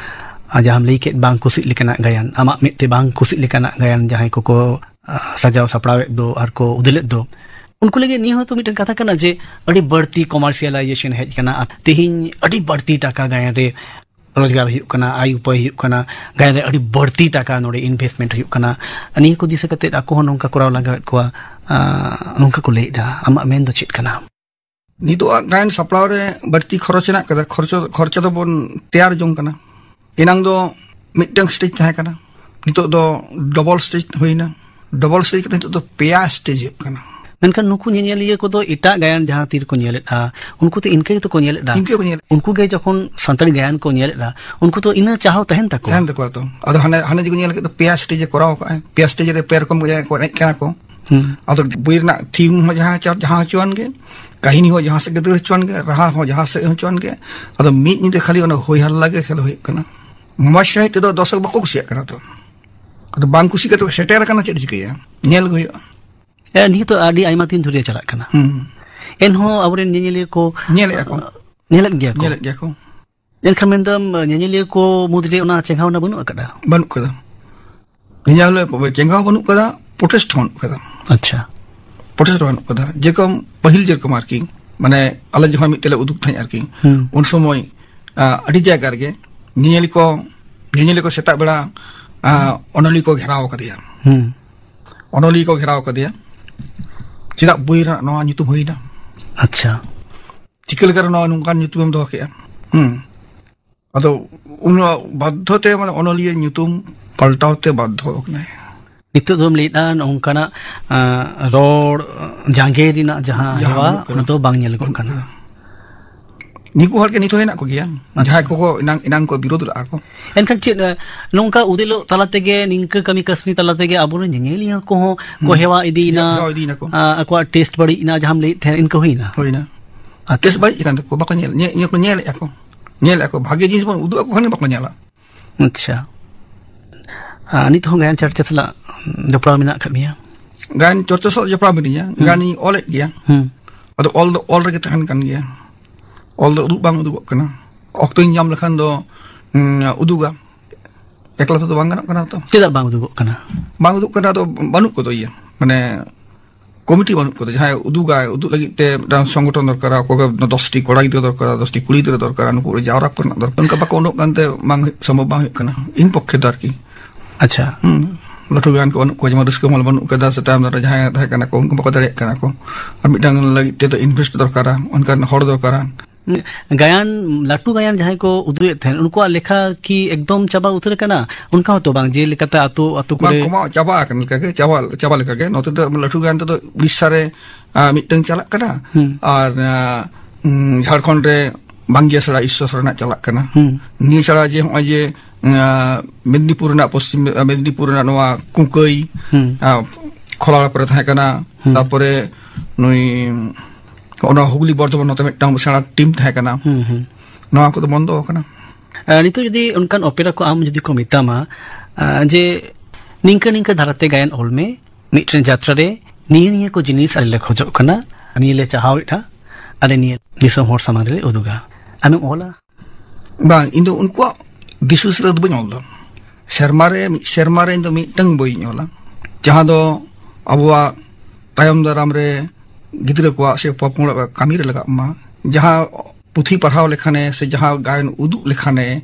ᱟᱨ ᱡᱟᱦᱟᱸᱢ ᱞᱟᱹᱭ ᱠᱮᱫ, ᱵᱟᱝ ᱠᱩᱥᱤᱜ ᱞᱮᱠᱟᱱᱟᱜ ᱜᱟᱭᱟᱱ, ᱟᱢᱟᱜ ᱢᱮᱫ ᱛᱮ ᱵᱟᱝ ᱠᱩᱥᱤᱜ ᱞᱮᱠᱟᱱᱟᱜ ᱜᱟᱭᱟᱱ ᱡᱟᱦᱟᱸᱭ ᱠᱚᱠᱚ, ᱟ, ᱥᱟᱡᱟᱣ ᱥᱟᱯᱲᱟᱣᱮᱫ ᱫᱚ ᱟᱨ ᱠᱚ ᱩᱫᱮᱞᱮᱫ ᱫᱚ, ᱩᱱᱠᱩ ᱞᱟᱹᱜᱤᱫ ᱱᱤᱭᱟᱹ ᱦᱚᱸᱛᱚ ᱢᱤᱫᱴᱮᱱ ᱠᱟᱛᱷᱟ ᱠᱟᱱᱟ ᱡᱮ ᱟᱹᱰᱤ ᱵᱟᱹᱲᱛᱤ ᱠᱚᱢᱟᱨᱥᱤᱭᱟᱞᱟᱭᱡᱮᱥᱚᱱ ᱦᱮᱡ ᱟᱠᱟᱱᱟ᱾ ᱟᱨ ᱛᱮᱦᱮᱧ ᱟᱹᱰᱤ ᱵᱟᱹᱲᱛᱤ ᱴᱟᱠᱟ ᱜᱟᱭᱟᱱ ᱨᱮ ᱨᱳᱡᱽᱜᱟᱨ ᱦᱩᱭᱩᱜ ᱠᱟᱱᱟ, ᱟᱭ ᱩᱯᱟᱹᱭ ᱦᱩᱭᱩᱜ ᱠᱟᱱᱟ, ᱜᱟᱭᱟᱱ ᱨᱮ ᱟᱹᱰᱤ ᱵᱟᱹᱲᱛᱤ ᱴᱟᱠᱟ ᱱᱚᱰᱮ ᱤᱱᱵᱷᱮᱥᱴᱢᱮᱱᱴ ᱦᱩᱭᱩᱜ ᱠᱟᱱᱟ᱾ ᱱᱤᱭᱟᱹ ᱠᱚ ᱫᱤᱥᱟᱹ ᱠᱟᱛᱮ ᱟᱠᱚ ᱦᱚᱸ ᱱᱚᱝᱠᱟ ᱠᱚᱨᱟᱣ ᱞᱟᱜᱟᱣᱮᱫ ᱠᱚᱣᱟ, ᱟ, ᱱᱚᱝᱠᱟ ᱠᱚ ᱞᱟᱹᱭᱮᱫᱼᱟ᱾ ᱟᱢᱟᱜ ᱢᱮᱱ ᱫᱚ ᱪᱮᱫ ᱠᱟᱱᱟ? ᱱᱤᱛᱚᱜ ᱟᱜ ᱜᱟᱭᱟᱱ ᱥᱟᱯᱲᱟᱣ ᱨᱮ ᱵᱟᱹᱲᱛᱤ ᱠᱷᱚᱨᱚᱪ ᱦᱮᱱᱟᱜ ᱠᱟᱫᱟ᱾ ᱠᱷᱚᱨᱪᱟ, ᱠᱷᱚᱨᱪᱟ ᱫᱚᱵᱚᱱ ᱛᱮᱭᱟᱨ ᱡᱚᱝ ᱠᱟᱱᱟ᱾ ᱮᱱᱟᱝ ᱫᱚ ᱢᱤᱫᱴᱟᱝ ᱥᱴᱮᱡᱽ ᱛᱟᱦᱮᱸ ᱠᱟᱱᱟ, ᱱᱤᱛᱚᱜ ᱫᱚ ᱰᱚᱵᱚᱞ ᱥᱴᱮᱡᱽ ᱦᱩᱭᱱᱟ᱾ ᱰᱚᱵᱚᱞ ᱥᱴᱮᱡᱽ ᱠᱟᱛᱮ ᱱᱤᱛᱚᱜ ᱫᱚ ᱯᱮᱭᱟ ᱥᱴᱮᱡᱽ ᱦᱩᱭᱩᱜ ᱠᱟᱱᱟ᱾ ᱢᱮᱱᱠᱷᱟᱱ ᱱᱩᱠᱩ ᱧᱮᱧᱮᱞᱤᱭᱟᱹ ᱠᱚᱫᱚ ᱮᱴᱟᱜ ᱜᱟᱭᱟᱱ ᱡᱟᱦᱟᱸ ᱛᱤ ᱨᱮᱠᱚ ᱧᱮᱞᱮᱫᱼᱟ, ᱩᱱᱠᱩ ᱫᱚ ᱤᱱᱠᱟᱹ ᱜᱮᱛᱚ ᱠᱚ ᱧᱮᱞᱮᱫᱼᱟ᱾ ᱤᱱᱠᱟᱹ ᱠᱚ ᱧᱮᱞᱮᱫᱼᱟ᱾ ᱩᱱᱠᱩ ᱜᱮ ᱡᱚᱠᱷᱚᱱ ᱥᱟᱱᱛᱟᱲᱤ ᱜᱟᱭᱟᱱ ᱠᱚ ᱧᱮᱞᱮᱫᱼᱟ, ᱩᱱᱠᱩ ᱫᱚ ᱤᱱᱟᱹ ᱪᱟᱦᱟᱣ ᱛᱟᱦᱮᱱ ᱛᱟᱠᱚᱣᱟ᱾ ᱛᱟᱦᱮᱱ ᱛᱟᱠᱚᱣᱟ ᱛᱚ᱾ ᱟᱫᱚ ᱦᱟᱱᱮ, ᱦᱟᱱᱮ ᱡᱮ ᱠᱚ ᱧᱮᱞ ᱠᱮᱫ ᱫᱚ ᱯᱮᱭᱟ ᱥᱴᱮᱡ ᱮ ᱠᱚᱨᱟᱣ ᱠᱟᱜᱼᱟ, ᱯᱮᱭᱟ ᱥᱴᱮᱡ ᱨᱮ ᱯᱮ ᱨᱚᱠᱚᱢ ᱠᱚ ᱮᱱᱮᱡ ᱠᱟᱱᱟ ᱠᱚ᱾ ᱦᱩᱸ᱾ ᱟᱫᱚ ᱵᱳᱭ ᱨᱮᱱᱟᱜ ᱛᱷᱤᱢ ᱦᱚᱸ ᱡᱟᱦᱟᱸ ᱪᱟ-, ᱡᱟᱦᱟᱸ ᱦᱚᱪᱚᱣᱟᱱ ᱜᱮ, ᱠᱟᱹᱦᱱᱤ ᱦᱚᱸ ᱡᱟᱦᱟᱸ ᱥᱮᱫ ᱜᱮ ᱫᱟᱹᱲ ᱦᱚᱪᱚᱣᱟᱱ ᱜᱮ, ᱨᱟᱦᱟ ᱦᱚᱸ ᱡᱟᱦᱟᱸ ᱥᱮᱫ ᱦᱚᱪᱚᱣᱟᱱ ᱜᱮ, ᱟᱫᱚ ᱢᱤᱫ ᱧᱤᱫᱟᱹ ᱠᱷᱟᱹᱞᱤ ᱚᱱᱟ ᱦᱩᱭ ᱦᱟᱞᱞᱟ ᱜᱮ ᱠᱷᱟᱹᱞᱤ ᱦᱩᱭᱩᱜ ᱠᱟᱱᱟ᱾ ᱢᱚᱡᱽ ᱥᱟᱺᱦᱤᱡ ᱛᱮᱫᱚ ᱫᱚᱨᱥᱚᱠ ᱵᱟᱠᱚ ᱠᱩᱥᱤᱭᱟᱜ ᱠᱟᱱᱟ ᱛᱚ᱾ ᱟᱫᱚ ᱵᱟᱝ ᱠᱩᱥᱤ ᱠᱟᱛᱮ ᱠᱚ ᱥᱮᱴᱮᱨ ᱟᱠᱟᱱᱟ, ᱪᱮᱫ ᱪᱤᱠᱟᱹᱭᱟ? ᱧᱮᱞ ᱜᱮ ᱦᱩᱭᱩᱜᱼᱟ᱾ ᱮ, ᱱᱤᱭᱟᱹ ᱛᱚ ᱟᱹᱰᱤ ᱟᱭᱢᱟ ᱫᱤᱱ ᱫᱷᱩᱨᱤᱭᱟᱹ ᱪᱟᱞᱟᱜ ᱠᱟᱱᱟ᱾ ᱦᱩᱸ᱾ ᱮᱱᱦᱚᱸ ᱟᱵᱚᱨᱮᱱ ᱧᱮᱧᱮᱞᱤᱭᱟᱹ ᱠᱚ ᱧᱮᱞᱮᱫᱼᱟ ᱠᱚ᱾ ᱧᱮᱞᱮᱫ ᱜᱮᱭᱟ ᱠᱚ᱾ ᱧᱮᱞᱮᱫ ᱜᱮᱭᱟ ᱠᱚ᱾ ᱮᱱᱠᱷᱟᱱ ᱢᱮᱱᱫᱟᱢ, ᱧᱮᱧᱮᱞᱤᱭᱟᱹ ᱠᱚ ᱢᱩᱫᱽᱨᱮ ᱚᱱᱟ ᱪᱮᱸᱜᱷᱟᱣᱱᱟ ᱵᱟᱹᱱᱩᱜ ᱟᱠᱟᱫᱟ? ᱵᱟᱹᱱᱩᱜ ᱟᱠᱟᱫᱟ᱾ ᱧᱮᱧᱮᱞ ᱪᱮᱸᱜᱷᱟᱣ ᱵᱟᱹᱱᱩᱜ ᱟᱠᱟᱫᱟ, ᱯᱨᱚᱴᱮᱥᱴ ᱦᱚᱸ ᱵᱟᱹᱱᱩᱜ ᱟᱠᱟᱫᱟ᱾ ᱟᱪᱪᱷᱟ᱾ ᱯᱨᱚᱴᱮᱥᱴ ᱦᱚᱸ ᱵᱟᱹᱱᱩᱜ ᱟᱠᱟᱫᱟ᱾ ᱡᱮᱨᱚᱠᱚᱢ ᱯᱟᱹᱦᱤᱞ ᱡᱮᱨᱚᱠᱚᱢ ᱟᱨᱠᱤ, ᱢᱟᱱᱮ, ᱟᱞᱮ ᱡᱚᱠᱷᱚᱱ ᱢᱤᱫᱴᱮᱡ ᱞᱮ ᱩᱫᱩᱜ ᱛᱟᱦᱮᱸᱫ ᱟᱨᱠᱤ, ᱦᱩᱸ᱾ ᱩᱱ ᱥᱚᱢᱚᱭ, ᱟ, ᱟᱹᱰᱤ ᱡᱟᱭᱜᱟ ᱨᱮᱜᱮ ᱧᱮᱧᱮᱞᱤ ᱠᱚ, ᱧᱮᱧᱮᱞᱤ ᱠᱚ ᱥᱮᱛᱟᱜ ᱵᱮᱲᱟ, ᱟ, ᱚᱱᱚᱞᱤᱭᱟᱹ ᱠᱚ ᱜᱷᱮᱨᱟᱣ ᱟᱠᱟᱫᱮᱭᱟ᱾ ᱦᱩᱸ᱾ ᱚᱱᱚᱞᱤᱭᱟᱹ ᱠᱚ ᱜᱷᱮᱨᱟᱣ ᱟᱠᱟᱫᱮᱭᱟ᱾ ᱪᱮᱫᱟᱜ ᱵᱳᱭ ᱨᱮᱱᱟᱜ ᱱᱚᱣᱟ ᱧᱩᱛᱩᱢ ᱦᱩᱭᱱᱟ? ᱟᱪᱪᱷᱟ᱾ ᱪᱤᱠᱟᱹ ᱞᱮᱠᱟᱨᱮ ᱱᱚᱣᱟ ᱱᱚᱝᱠᱟᱱ ᱧᱩᱛᱩᱢᱮᱢ ᱫᱚᱦᱚ ᱠᱮᱜᱼᱟ? ᱦᱩᱸ᱾ ᱟᱫᱚ ᱩᱱ ᱵᱟᱫᱽᱫᱷᱚ ᱛᱮ, ᱢᱟᱱᱮ, ᱚᱱᱚᱞᱤᱭᱟᱹ ᱧᱩᱛᱩᱢ ᱯᱟᱞᱴᱟᱣ ᱛᱮ ᱵᱟᱫᱽᱫᱷᱚ ᱠᱟᱱᱟᱭ᱾ ᱱᱤᱛᱚᱜ ᱫᱚᱢ ᱞᱟᱹᱭᱮᱫᱼᱟ, ᱱᱚᱝᱠᱟᱱᱟᱜ, ᱟᱸ, ᱨᱚᱲ, ᱟᱸ, ᱡᱟᱸᱜᱮ ᱨᱮᱱᱟᱜ ᱡᱟᱦᱟᱸ ᱡᱟᱦᱟᱸ ᱦᱮᱣᱟ, ᱵᱟᱹᱱᱩᱜ ᱠᱟᱫᱟ᱾ ᱚᱱᱟ ᱫᱚ ᱵᱟᱝ ᱧᱮᱞᱚᱜᱚᱜ ᱠᱟᱱᱟ᱾ ᱱᱤᱠᱩ ᱦᱚᱲ ᱜᱮ ᱱᱤᱛ ᱦᱚᱸ ᱦᱮᱱᱟᱜ ᱠᱚᱜᱮᱭᱟ, ᱟᱪᱪᱷᱟ᱾ ᱡᱟᱦᱟᱸᱭ ᱠᱚᱠᱚ ᱮᱱᱟᱝ, ᱮᱱᱟᱝ ᱠᱚ ᱵᱤᱨᱳᱫ ᱞᱟᱜᱼᱟ ᱠᱚ᱾ ᱮᱱᱠᱷᱟᱱ ᱪᱮᱫ, ᱮ, ᱱᱚᱝᱠᱟ ᱩᱫᱮᱞᱚᱜ ᱛᱟᱞᱟ ᱛᱮᱜᱮ, ᱱᱤᱝᱠᱟᱹ ᱠᱟᱹᱢᱤ ᱠᱟᱹᱥᱱᱤ ᱛᱟᱞᱟ ᱛᱮᱜᱮ ᱟᱵᱚᱨᱮᱱ ᱧᱮᱧᱮᱞᱤᱭᱟᱹ ᱠᱚᱦᱚᱸ ᱠᱚ ᱦᱩᱸ᱾ ᱦᱮᱣᱟ ᱤᱫᱤᱭᱮᱱᱟ, ᱦᱮᱣᱟ ᱤᱫᱤᱭᱮᱱᱟ ᱠᱚ᱾ ᱟ, ᱟᱠᱚᱣᱟᱜ ᱴᱮᱥᱴ ᱵᱟᱹᱲᱤᱡ ᱮᱱᱟ, ᱡᱟᱦᱟᱸᱢ ᱞᱟᱹᱭᱮᱫ ᱛᱟᱦᱮᱸᱫ, ᱤᱱᱠᱟᱹ ᱦᱩᱭᱱᱟ? ᱦᱩᱭᱱᱟ᱾ ᱟᱪᱪᱷᱟ᱾ ᱴᱮᱥᱴ ᱵᱟᱹᱲᱤᱡ ᱟᱠᱟᱱ ᱛᱟᱠᱚ, ᱵᱟᱠᱚ ᱧᱮᱞ, ᱧᱮ-, ᱧᱮ-, ᱠᱚ ᱧᱮᱞᱮᱫᱼᱟ ᱠᱚ᱾ ᱧᱮᱞᱮᱫᱼᱟ ᱠᱚ, ᱵᱷᱟᱜᱮ ᱡᱤᱱᱤᱥ ᱵᱚᱱ ᱩᱫᱩᱜ ᱟᱠᱚ ᱠᱷᱟᱱ ᱜᱮ ᱵᱟᱠᱚ ᱧᱮᱞᱟ᱾ ᱟᱪᱪᱷᱟ᱾ ᱟ, ᱱᱤᱛ ᱦᱚᱸ ᱜᱟᱭᱟᱱ ᱪᱟᱨᱪᱟ ᱥᱟᱞᱟᱜ ᱡᱚᱯᱲᱟᱣ ᱢᱮᱱᱟᱜ ᱟᱠᱟᱫ ᱢᱮᱭᱟ? ᱜᱟᱭᱟᱱ ᱪᱚᱨᱪᱟ ᱥᱟᱞᱟᱜ ᱡᱚᱯᱲᱟᱣ ᱢᱤᱱᱟᱹᱧᱟ᱾ ᱦᱩᱸ᱾ ᱜᱟᱱᱤᱧ ᱚᱞᱮᱫ ᱜᱮᱭᱟ᱾ ᱦᱩᱸ᱾ ᱟᱫᱚ ᱚᱞ ᱫᱚ ᱚᱞ ᱨᱮᱜᱮ ᱛᱟᱦᱮᱱ ᱠᱟᱱ ᱜᱮᱭᱟ᱾ ᱚᱞ ᱫᱚ ᱩᱫᱩᱜ ᱵᱟᱝ ᱩᱫᱩᱜᱚᱜ ᱠᱟᱱᱟ᱾ ᱚᱠᱛᱚᱧ ᱧᱟᱢ ᱞᱮᱠᱷᱟᱱ ᱫᱚ, ᱩᱸ, ᱩᱫᱩᱜᱟ᱾ ᱮᱠᱞᱟ ᱛᱮᱫᱚ ᱵᱟᱝ ᱜᱟᱱᱚᱜ ᱠᱟᱱᱟ ᱛᱚ᱾ ᱪᱮᱫᱟᱜ ᱵᱟᱝ ᱩᱫᱩᱜᱚᱜ ᱠᱟᱱᱟ? ᱵᱟᱝ ᱩᱫᱩᱜ ᱠᱟᱱᱟ, ᱟᱫᱚ ᱵᱟᱹᱱᱩᱜ ᱠᱚᱫᱚ, ᱤᱭᱟᱹ, ᱢᱟᱱᱮ, ᱠᱚᱢᱤᱴᱤ ᱵᱟᱹᱱᱩᱜ ᱠᱚᱫᱚ᱾ ᱡᱟᱦᱟᱸᱭ ᱩᱫᱩᱜᱟᱭ, ᱩᱫᱩᱜ ᱞᱟᱹᱜᱤᱫ ᱛᱮ ᱢᱤᱫᱴᱟᱝ ᱥᱚᱝᱜᱚᱴᱷᱚᱱ ᱫᱚᱨᱠᱟᱨᱟ, ᱚᱠᱚᱭ ᱠᱚ ᱫᱚᱥ ᱴᱤ ᱠᱚᱲᱟ ᱜᱤᱫᱽᱨᱟᱹ ᱫᱚᱨᱠᱟᱨᱟ, ᱫᱚᱥ ᱴᱤ ᱠᱩᱲᱤ ᱜᱤᱫᱽᱨᱟᱹ ᱫᱚᱨᱠᱟᱨᱟ, ᱱᱩᱠᱩ ᱡᱟᱣᱨᱟ ᱠᱚᱨᱮᱱᱟᱜ ᱫᱚᱨᱠᱟᱨ᱾ ᱚᱱᱠᱟ ᱵᱟᱠᱚ ᱩᱰᱩᱠ ᱠᱟᱱᱛᱮ ᱵᱟᱝ ᱦᱩᱭᱩᱜ, ᱥᱚᱢᱵᱷᱚᱵ ᱵᱟᱝ ᱦᱩᱭᱩᱜ ᱠᱟᱱᱟ, ᱤᱧ ᱯᱚᱠᱠᱷᱮ ᱫᱚ ᱟᱨᱠᱤ᱾ ᱟᱪᱪᱷᱟ᱾ ᱦᱩᱸ᱾ ᱞᱟᱹᱴᱩ ᱜᱟᱱ ᱠᱚ ᱵᱟᱹᱱᱩᱜ ᱠᱚᱣᱟ, ᱡᱮᱢᱚᱱ ᱨᱟᱹᱥᱠᱟᱹ ᱢᱚᱦᱚᱞ ᱵᱟᱹᱱᱩᱜ ᱠᱟᱫᱟ, ᱥᱮ ᱛᱟᱭᱚᱢ ᱫᱟᱨᱟ ᱡᱟᱦᱟᱸᱭ ᱛᱟᱦᱮᱸ ᱠᱟᱱᱟ ᱠᱚ, ᱩᱱᱠᱩ ᱵᱟᱠᱚ ᱫᱟᱲᱮᱭᱟᱜ ᱠᱟᱱᱟ ᱠᱚ᱾ ᱟᱨ ᱢᱤᱫᱴᱟᱝ ᱞᱟᱹᱜᱤᱫ ᱛᱮᱫᱚ ᱤᱱᱵᱷᱮᱥᱴ ᱫᱚᱨᱠᱟᱨᱟ, ᱚᱱᱠᱟᱱ ᱦᱚᱲ ᱫᱚᱨᱠᱟᱨᱟ᱾ ᱜᱟᱭᱟᱱ, ᱞᱟᱹᱴᱩ ᱜᱟᱭᱟᱱ ᱡᱟᱦᱟᱸᱭ ᱠᱚ ᱩᱫᱩᱜ ᱮᱫ ᱛᱟᱦᱮᱸᱱ, ᱩᱱᱠᱩᱣᱟᱜ ᱞᱮᱠᱷᱟ ᱠᱤ ᱮᱠᱫᱚᱢ ᱪᱟᱵᱟ ᱩᱛᱟᱹᱨ ᱟᱠᱟᱱᱟ? ᱚᱱᱠᱟ ᱦᱚᱸᱛᱚ ᱵᱟᱝ, ᱡᱮᱞᱮᱠᱟᱛᱮ ᱟᱛᱳ, ᱟᱛᱳ ᱵᱟᱝ, ᱠᱚᱨᱮ ᱠᱚᱢᱟᱣ ᱪᱟᱵᱟ ᱟᱠᱟᱱ ᱞᱮᱠᱟᱜᱮ, ᱪᱟᱵᱟ, ᱪᱟᱵᱟ ᱞᱮᱠᱟᱜᱮ᱾ ᱱᱚᱛᱮ ᱫᱚ ᱞᱟᱹᱴᱩ ᱜᱟᱭᱟᱱ ᱛᱮᱫᱚ ᱩᱲᱤᱥᱥᱟ ᱨᱮ, ᱟ, ᱢᱤᱫᱴᱟᱝ ᱪᱟᱞᱟᱜ ᱠᱟᱱᱟ᱾ ᱦᱩᱸ᱾ ᱟᱨ, ᱟ, ᱩᱸ, ᱡᱷᱟᱲᱠᱷᱚᱸᱰ ᱨᱮ ᱵᱟᱝᱜᱤᱭᱟ ᱥᱟᱲᱟ ᱤᱥᱥᱚᱨ ᱨᱮᱱᱟᱜ ᱪᱟᱞᱟᱜ ᱠᱟᱱᱟ᱾ ᱦᱩᱸ᱾ ᱱᱤᱭᱟᱹ ᱪᱷᱟᱲᱟ ᱡᱮ ᱱᱚᱜᱼᱚᱭ ᱡᱮ, ᱟ, ᱢᱮᱫᱽᱱᱤᱯᱩᱨ ᱨᱮᱱᱟᱜ ᱯᱚᱥᱪᱤᱢ, ᱟ, ᱢᱮᱫᱽᱱᱤᱯᱩᱨ ᱨᱮᱱᱟᱜ ᱱᱚᱣᱟ ᱠᱩᱝᱠᱟᱹᱭ, ᱦᱩᱸ᱾ ᱟ, ᱠᱷᱚᱞᱟᱲᱟ ᱯᱚᱨᱮ ᱛᱟᱦᱮᱸ ᱠᱟᱱᱟ᱾ ᱦᱩᱸ᱾ ᱛᱟᱨᱯᱚᱨᱮ ᱱᱩᱭ ᱚᱱᱟ ᱦᱩᱜᱽᱞᱤ ᱵᱚᱨᱫᱷᱚᱢᱟᱱ ᱱᱚᱛᱮ ᱢᱤᱫᱴᱟᱝ ᱥᱮᱬᱟ ᱴᱤᱢ ᱛᱟᱦᱮᱸ ᱠᱟᱱᱟ᱾ ᱦᱩᱸ, ᱦᱩᱸ᱾ ᱱᱚᱣᱟ ᱠᱚᱫᱚ ᱵᱚᱱᱫᱚ ᱟᱠᱟᱱᱟ᱾ ᱟ, ᱱᱤᱛᱚᱜ ᱡᱩᱫᱤ ᱚᱱᱠᱟᱱ ᱚᱯᱮᱨᱟ ᱠᱚ ᱟᱢ ᱡᱩᱫᱤ ᱠᱚ ᱢᱮᱛᱟᱢᱟ, ᱟ, ᱡᱮ ᱱᱤᱝᱠᱟᱹ ᱱᱤᱝᱠᱟᱹ ᱫᱷᱟᱨᱟᱛᱮ ᱜᱟᱭᱟᱱ ᱚᱞ ᱢᱮ, ᱢᱤᱫᱴᱮᱱ ᱡᱟᱛᱨᱟ ᱨᱮ ᱱᱤᱭᱟᱹ ᱱᱤᱭᱟᱹ ᱠᱚ ᱡᱤᱱᱤᱥ ᱟᱞᱮ ᱞᱮ ᱠᱷᱚᱡᱚᱜ ᱠᱟᱱᱟ, ᱱᱤᱭᱟᱹ ᱞᱮ ᱪᱟᱦᱟᱣᱮᱫᱼᱟ, ᱟᱞᱮ ᱱᱤᱭᱟᱹ ᱫᱤᱥᱚᱢ ᱦᱚᱲ ᱥᱟᱢᱟᱝ ᱨᱮᱞᱮ ᱩᱫᱩᱜᱟ, ᱟᱢᱮᱢ ᱚᱞᱟ? ᱵᱟᱝ, ᱤᱧ ᱫᱚ ᱩᱱᱠᱩᱣᱟᱜ ᱫᱤᱥ ᱦᱩᱫᱤᱥ ᱨᱮ ᱫᱚ ᱵᱟᱹᱧ ᱚᱞ ᱮᱫᱟ᱾ ᱥᱮᱨᱢᱟ ᱨᱮ, ᱢᱤᱫ ᱥᱮᱨᱢᱟ ᱨᱮ ᱤᱧ ᱫᱚ ᱢᱤᱫᱴᱟᱝ ᱵᱳᱭᱤᱧ ᱚᱞᱟ, ᱡᱟᱦᱟᱸ ᱫᱚ ᱟᱵᱚᱣᱟᱜ ᱛᱟᱭᱚᱢ ᱫᱟᱨᱟᱢ ᱨᱮ ᱜᱤᱫᱽᱨᱟᱹ ᱠᱚᱣᱟᱜ ᱥᱮ ᱯᱚᱯᱚᱝᱲᱟ ᱠᱚᱣᱟᱜ ᱠᱟᱹᱢᱤ ᱨᱮ ᱞᱟᱜᱟᱜ ᱢᱟ᱾ ᱡᱟᱦᱟᱸ ᱯᱩᱛᱷᱤ ᱯᱟᱲᱦᱟᱣ ᱞᱮᱠᱷᱟᱱᱮ ᱥᱮ ᱡᱟᱦᱟᱸ ᱜᱟᱭᱟᱱ ᱩᱫᱩᱜ ᱞᱮᱠᱷᱟᱱᱮ,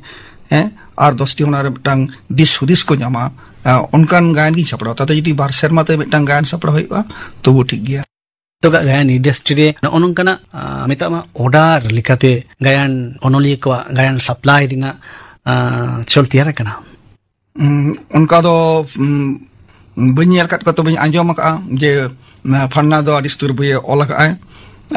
ᱦᱮᱸ, ᱟᱨ ᱫᱚᱥᱴᱤ ᱚᱱᱟ ᱨᱮ ᱢᱤᱫᱴᱟᱝ ᱫᱤᱥ ᱦᱩᱫᱤᱥ ᱠᱚ ᱧᱟᱢᱟ, ᱮ, ᱚᱱᱠᱟᱱ ᱜᱟᱭᱟᱱ ᱜᱤᱧ ᱥᱟᱯᱲᱟᱣᱟ᱾ ᱛᱟᱛᱮ ᱡᱩᱫᱤ ᱵᱟᱨ ᱥᱮᱨᱢᱟ ᱛᱮ ᱢᱤᱫᱴᱟᱝ ᱜᱟᱭᱟᱱ ᱥᱟᱯᱲᱟᱣ ᱦᱩᱭᱩᱜᱼᱟ, ᱛᱚᱵᱩ ᱴᱷᱤᱠ ᱜᱮᱭᱟ᱾ ᱱᱤᱛᱚᱜᱟᱜ ᱜᱟᱭᱟᱱ ᱤᱱᱰᱟᱥᱴᱨᱤ ᱨᱮ ᱱᱚᱜᱼᱚ ᱱᱚᱝᱠᱟᱱᱟᱜ, ᱟ, ᱢᱮᱛᱟᱜ ᱢᱟ, ᱚᱰᱟᱨ ᱞᱮᱠᱟᱛᱮ ᱜᱟᱭᱟᱱ ᱚᱱᱚᱞᱤᱭᱟᱹ ᱠᱚᱣᱟᱜ ᱜᱟᱭᱟᱱ ᱥᱟᱯᱞᱟᱭ ᱨᱮᱱᱟᱜ, ᱟ, ᱪᱚᱞ ᱛᱮᱭᱟᱨ ᱟᱠᱟᱱᱟ? ᱩᱸ, ᱚᱱᱠᱟ ᱫᱚ, ᱩᱸ, ᱵᱟᱹᱧ ᱧᱮᱞ ᱟᱠᱟᱫ ᱠᱚᱣᱟ, ᱛᱚᱵᱮᱧ ᱟᱸᱡᱚᱢ ᱟᱠᱟᱫᱼᱟ ᱡᱮ, ᱩᱸ, ᱯᱷᱟᱱᱱᱟ ᱫᱚ ᱟᱹᱰᱤ ᱩᱥᱛᱟᱹᱨ ᱵᱳᱭᱮ ᱚᱞ ᱟᱠᱟᱫᱼᱟᱭ᱾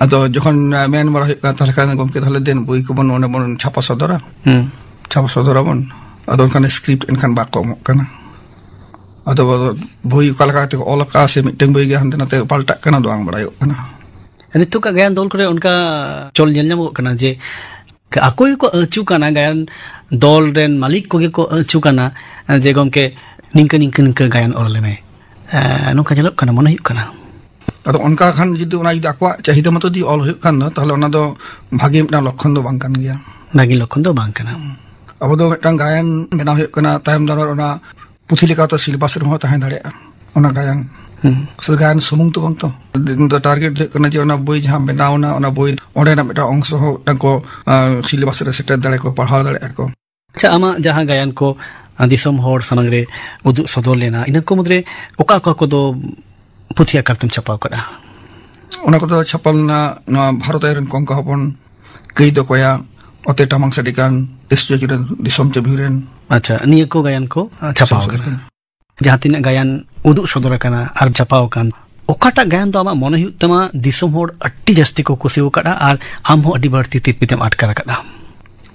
ᱟᱫᱚ ᱡᱚᱠᱷᱚᱱ, ᱩᱸ, ᱢᱮᱱ ᱵᱟᱲᱟ ᱦᱩᱭᱩᱜ ᱠᱟᱱᱟ, ᱛᱟᱦᱚᱞᱮ ᱠᱷᱟᱱ, "ᱜᱚᱢᱠᱮ, ᱛᱟᱦᱚᱞᱮ ᱫᱮᱱ ᱵᱳᱭ ᱠᱚᱵᱚᱱ ᱚᱸᱰᱮ ᱵᱚᱱ ᱪᱷᱟᱯᱟ ᱥᱚᱫᱚᱨᱟ, ᱦᱩᱸ᱾ ᱪᱷᱟᱯᱟ ᱥᱚᱫᱚᱨᱟᱵᱚᱱ᱾" ᱟᱫᱚ ᱚᱱᱠᱟᱱ ᱥᱠᱨᱤᱯᱴ ᱮᱱᱠᱷᱟᱱ ᱵᱟᱠᱚ ᱮᱢᱚᱜ ᱠᱟᱱᱟ᱾ ᱟᱫᱚ ᱵᱳᱭ ᱚᱠᱟ ᱞᱮᱠᱟ ᱠᱟᱛᱮ ᱠᱚ ᱚᱞ ᱟᱠᱟᱫᱼᱟ ᱥᱮ ᱢᱤᱫᱴᱟᱝ ᱵᱳᱭ ᱜᱮ ᱦᱟᱱᱛᱮ ᱱᱟᱛᱮ ᱯᱟᱞᱴᱟᱜ ᱠᱟᱱᱟ, ᱫᱚ ᱵᱟᱝ ᱵᱟᱲᱟᱭᱚᱜ ᱠᱟᱱᱟ᱾ ᱱᱤᱛᱚᱜᱟᱜ ᱜᱟᱭᱟᱱ ᱫᱚᱞ ᱠᱚᱨᱮ ᱚᱱᱠᱟ ᱪᱚᱞ ᱧᱮᱞ ᱧᱟᱢᱚᱜ ᱠᱟᱱᱟ ᱡᱮ ᱟᱠᱚ ᱜᱮᱠᱚ ᱟᱹᱪᱩ ᱠᱟᱱᱟ, ᱜᱟᱭᱟᱱ ᱫᱚᱞ ᱨᱮᱱ ᱢᱟᱹᱞᱤᱠ ᱠᱚᱜᱮ ᱠᱚ ᱟᱹᱪᱩ ᱠᱟᱱᱟ ᱡᱮ, "ᱜᱚᱢᱠᱮ, ᱱᱤᱝᱠᱟᱹ, ᱱᱤᱝᱠᱟᱹ, ᱱᱤᱝᱠᱟᱹ ᱜᱟᱭᱟᱱ ᱚᱞ ᱟᱞᱮ ᱢᱮ᱾" ᱮᱸ, ᱱᱚᱝᱠᱟ ᱧᱮᱞᱚᱜ ᱠᱟᱱᱟ, ᱢᱚᱱᱮ ᱦᱩᱭᱩᱜ ᱠᱟᱱᱟ᱾ ᱟᱫᱚ ᱚᱱᱠᱟ ᱠᱷᱟᱱ ᱡᱩᱫᱤ ᱚᱱᱟ ᱡᱩᱫᱤ ᱟᱠᱚᱣᱟᱜ ᱪᱟᱦᱤᱫᱟ ᱢᱚᱛᱚ ᱡᱩᱫᱤ ᱚᱞ ᱦᱩᱭᱩᱜ ᱠᱷᱟᱱ ᱫᱚ, ᱛᱟᱦᱚᱞᱮ ᱚᱱᱟ ᱫᱚ ᱵᱷᱟᱜᱮ ᱢᱤᱫᱴᱟᱝ ᱞᱚᱠᱠᱷᱚᱱ ᱫᱚ ᱵᱟᱝ ᱠᱟᱱ ᱜᱮᱭᱟ᱾ ᱵᱷᱟᱜᱮ ᱞᱚᱠᱠᱷᱚᱱ ᱫᱚ ᱵᱟᱝ ᱠᱟᱱᱟ᱾ ᱟᱵᱚ ᱫᱚ ᱢᱤᱫᱴᱟᱝ ᱜᱟᱭᱟᱱ ᱵᱮᱱᱟᱣ ᱦᱩᱭᱩᱜ ᱠᱟᱱᱟ, ᱛᱟᱭᱚᱢ ᱫᱟᱨᱟᱢ ᱚᱱᱟ ᱯᱩᱛᱷᱤ ᱞᱮᱠᱟᱛᱮ ᱥᱤᱞᱮᱵᱟᱥ ᱨᱮᱦᱚᱸ ᱛᱟᱦᱮᱸ ᱫᱟᱲᱮᱭᱟᱜᱼᱟ ᱚᱱᱟ ᱜᱟᱭᱟᱱ᱾ ᱦᱩᱸ᱾ ᱥᱩᱫᱷᱩ ᱜᱟᱭᱟᱱ ᱥᱩᱢᱩᱝ ᱫᱚ ᱵᱟᱝ ᱛᱚ᱾ ᱤᱧ ᱫᱚ ᱴᱟᱨᱜᱮᱴ ᱫᱚ ᱦᱩᱭᱩᱜ ᱠᱟᱱᱟ ᱡᱮ ᱚᱱᱟ ᱵᱳᱭ ᱡᱟᱦᱟᱸ ᱵᱮᱱᱟᱣ ᱮᱱᱟ, ᱚᱱᱟ ᱵᱳᱭ ᱚᱸᱰᱮᱱᱟᱜ ᱢᱤᱫᱴᱟᱝ ᱚᱝᱥᱚ ᱦᱚᱸ ᱢᱤᱫᱴᱟᱝ ᱠᱚ, ᱟ, ᱥᱤᱞᱮᱵᱟᱥ ᱨᱮ ᱥᱮᱴᱮᱨ ᱫᱟᱲᱮ ᱠᱚ, ᱯᱟᱲᱦᱟᱣ ᱫᱟᱲᱮᱭᱟᱜᱼᱟ ᱠᱚ᱾ ᱟᱪᱪᱷᱟ, ᱟᱢᱟᱜ ᱡᱟᱦᱟᱸ ᱜᱟᱭᱟᱱ ᱠᱚ, ᱟ, ᱫᱤᱥᱚᱢ ᱦᱚᱲ ᱥᱟᱢᱟᱝ ᱨᱮ ᱩᱫᱩᱜ ᱥᱚᱫᱚᱨ ᱞᱮᱱᱟ, ᱤᱱᱟᱹ ᱠᱚ ᱢᱩᱫᱽᱨᱮ ᱚᱠᱟ ᱚᱠᱟ ᱠᱚᱫᱚ ᱯᱩᱛᱷᱤ ᱟᱠᱟᱨ ᱛᱮᱢ ᱪᱷᱟᱯᱟᱣ ᱠᱟᱫᱟ? ᱚᱱᱟ ᱠᱚᱫᱚ ᱪᱷᱟᱯᱟ ᱞᱮᱱᱟ ᱱᱚᱣᱟ ᱵᱷᱟᱨᱚᱛ ᱟᱭᱳ ᱨᱮᱱ ᱠᱚᱝᱠᱟ ᱦᱚᱯᱚᱱ, ᱠᱟᱹᱭ ᱫᱚ ᱚᱠᱚᱭᱟ, ᱚᱛᱮ ᱴᱟᱢᱟᱝ ᱥᱟᱰᱮ ᱠᱟᱱ, ᱫᱮᱥ ᱪᱟᱹᱠᱤ ᱨᱮᱱ, ᱫᱤᱥᱚᱢ ᱪᱟᱹᱵᱤ ᱨᱮᱱ᱾ ᱟᱪᱪᱷᱟ, ᱱᱤᱭᱟᱹ ᱠᱚ ᱜᱟᱭᱟᱱ ᱠᱚ, ᱟ, ᱪᱷᱟᱯᱟᱣ ᱫᱤᱥᱚᱢ ᱟᱠᱟᱱᱟ᱾ ᱥᱟᱰᱮ ᱠᱟᱱ᱾ ᱡᱟᱦᱟᱸ ᱛᱤᱱᱟᱹᱜ ᱜᱟᱭᱟᱱ ᱩᱫᱩᱜ ᱥᱚᱫᱚᱨ ᱟᱠᱟᱱᱟ ᱟᱨ ᱪᱷᱟᱯᱟᱣ ᱟᱠᱟᱱ, ᱚᱠᱟᱴᱟᱜ ᱜᱟᱭᱟᱱ ᱫᱚ ᱟᱢᱟᱜ ᱢᱚᱱᱮ ᱦᱩᱭᱩᱜ ᱛᱟᱢᱟ ᱫᱤᱥᱚᱢ ᱦᱚᱲ ᱟᱹᱰᱤ ᱡᱟᱹᱥᱛᱤ ᱠᱚ ᱠᱩᱥᱤ ᱟᱠᱟᱫᱼᱟ ᱟᱨ ᱟᱢ ᱦᱚᱸ ᱟᱹᱰᱤ ᱵᱟᱹᱲᱛᱤ ᱛᱤᱨᱯᱤᱛ ᱮᱢ ᱟᱴᱠᱟᱨ ᱟᱠᱟᱫᱼᱟ?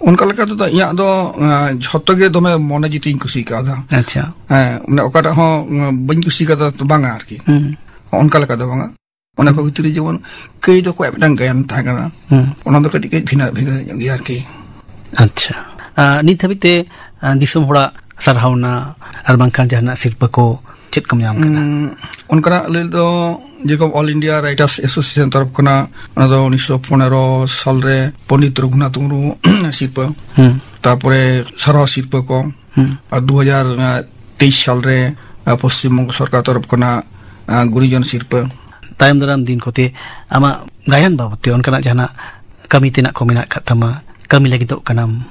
ᱚᱱᱠᱟ ᱞᱮᱠᱟ ᱛᱮᱫᱚ ᱤᱧᱟᱹᱜ ᱫᱚ, ᱟ, ᱡᱷᱚᱛᱚ ᱜᱮ ᱫᱚᱢᱮ ᱢᱚᱱᱮ ᱡᱤᱛᱤᱧ ᱠᱩᱥᱤ ᱠᱟᱣᱫᱟ᱾ ᱟᱪᱪᱷᱟ᱾ ᱦᱮᱸ, ᱢᱟᱱᱮ ᱚᱠᱟᱴᱟᱜ ᱦᱚᱸ, ᱟ, ᱵᱟᱹᱧ ᱠᱩᱥᱤ ᱠᱟᱫᱟ ᱛᱚ ᱵᱟᱝᱟ ᱟᱨᱠᱤ᱾ ᱦᱩᱸ᱾ ᱚᱱᱠᱟ ᱞᱮᱠᱟ ᱫᱚ ᱵᱟᱝᱟ᱾ ᱚᱱᱟ ᱠᱚ ᱵᱷᱤᱛᱨᱤ ᱨᱮ ᱡᱮᱢᱚᱱ ᱠᱟᱹᱭ ᱫᱚ ᱚᱠᱚᱭᱟᱜ ᱢᱤᱫᱴᱟᱝ ᱜᱟᱭᱟᱱ ᱛᱟᱦᱮᱸ ᱠᱟᱱᱟ, ᱦᱩᱸ᱾ ᱚᱱᱟ ᱫᱚ ᱠᱟᱹᱴᱤᱡ ᱠᱟᱹᱡ ᱵᱷᱤᱱᱟᱹ, ᱵᱷᱤᱱᱟᱹ ᱧᱚᱜ ᱜᱮᱭᱟ ᱟᱨᱠᱤ᱾ ᱟᱪᱪᱷᱟ᱾ ᱟ, ᱱᱤᱛ ᱦᱟᱹᱵᱤᱡ ᱛᱮ, ᱟ, ᱫᱤᱥᱚᱢ ᱦᱚᱲᱟᱜ ᱥᱟᱨᱦᱟᱣᱱᱟ ᱟᱨ ᱵᱟᱝᱠᱷᱟᱱ ᱡᱟᱦᱟᱱᱟᱜ ᱥᱤᱨᱯᱟᱹ ᱠᱚ ᱪᱮᱫ ᱠᱚᱢ ᱧᱟᱢ ᱠᱟᱫᱟ? ᱩᱸ, ᱚᱱᱠᱟᱱᱟᱜ ᱞᱟᱹᱭ ᱫᱚ, ᱡᱮᱨᱚᱠᱚᱢ All India Writers Association ᱛᱚᱨᱚᱯ ᱠᱷᱚᱱᱟᱜ, ᱚᱱᱟ ᱫᱚ ᱩᱱᱤᱥᱥᱚ ᱯᱚᱱᱮᱨᱚ ᱥᱟᱞ ᱨᱮ ᱯᱚᱱᱰᱤᱛ ᱨᱚᱜᱷᱩᱱᱟᱛᱷ ᱢᱩᱨᱢᱩ ᱥᱤᱨᱯᱟᱹ, ᱦᱩᱸ᱾ ᱛᱟᱨᱯᱚᱨᱮ ᱥᱟᱨᱦᱟᱣ ᱥᱤᱨᱯᱟᱹ ᱠᱚ, ᱦᱩᱸ᱾ ᱟᱨ ᱫᱩ ᱦᱟᱡᱟᱨ ᱛᱮᱭᱤᱥ ᱥᱟᱞ ᱨᱮ, ᱟ, ᱯᱚᱥᱪᱤᱢ ᱵᱚᱝᱜᱚ ᱥᱚᱨᱠᱟᱨ ᱛᱚᱨᱚᱯ ᱠᱷᱚᱱᱟᱜ, ᱟ, ᱜᱩᱱᱤᱡᱚᱱ ᱥᱤᱨᱯᱟᱹ᱾ ᱛᱟᱭᱚᱢ ᱫᱟᱨᱟᱢ ᱫᱤᱱ ᱠᱚᱛᱮ ᱟᱢᱟᱜ ᱜᱟᱭᱟᱱ ᱵᱟᱵᱚᱛ ᱛᱮ ᱚᱱᱠᱟᱱᱟᱜ ᱡᱟᱦᱟᱱᱟᱜ ᱠᱟᱹᱢᱤ ᱛᱮᱱᱟᱜ ᱠᱚ ᱢᱮᱱᱟᱜ ᱟᱠᱟᱫ ᱛᱟᱢᱟ, ᱠᱟᱹᱢᱤ ᱞᱟᱹᱜᱤᱫᱚᱜ ᱠᱟᱱᱟᱢ?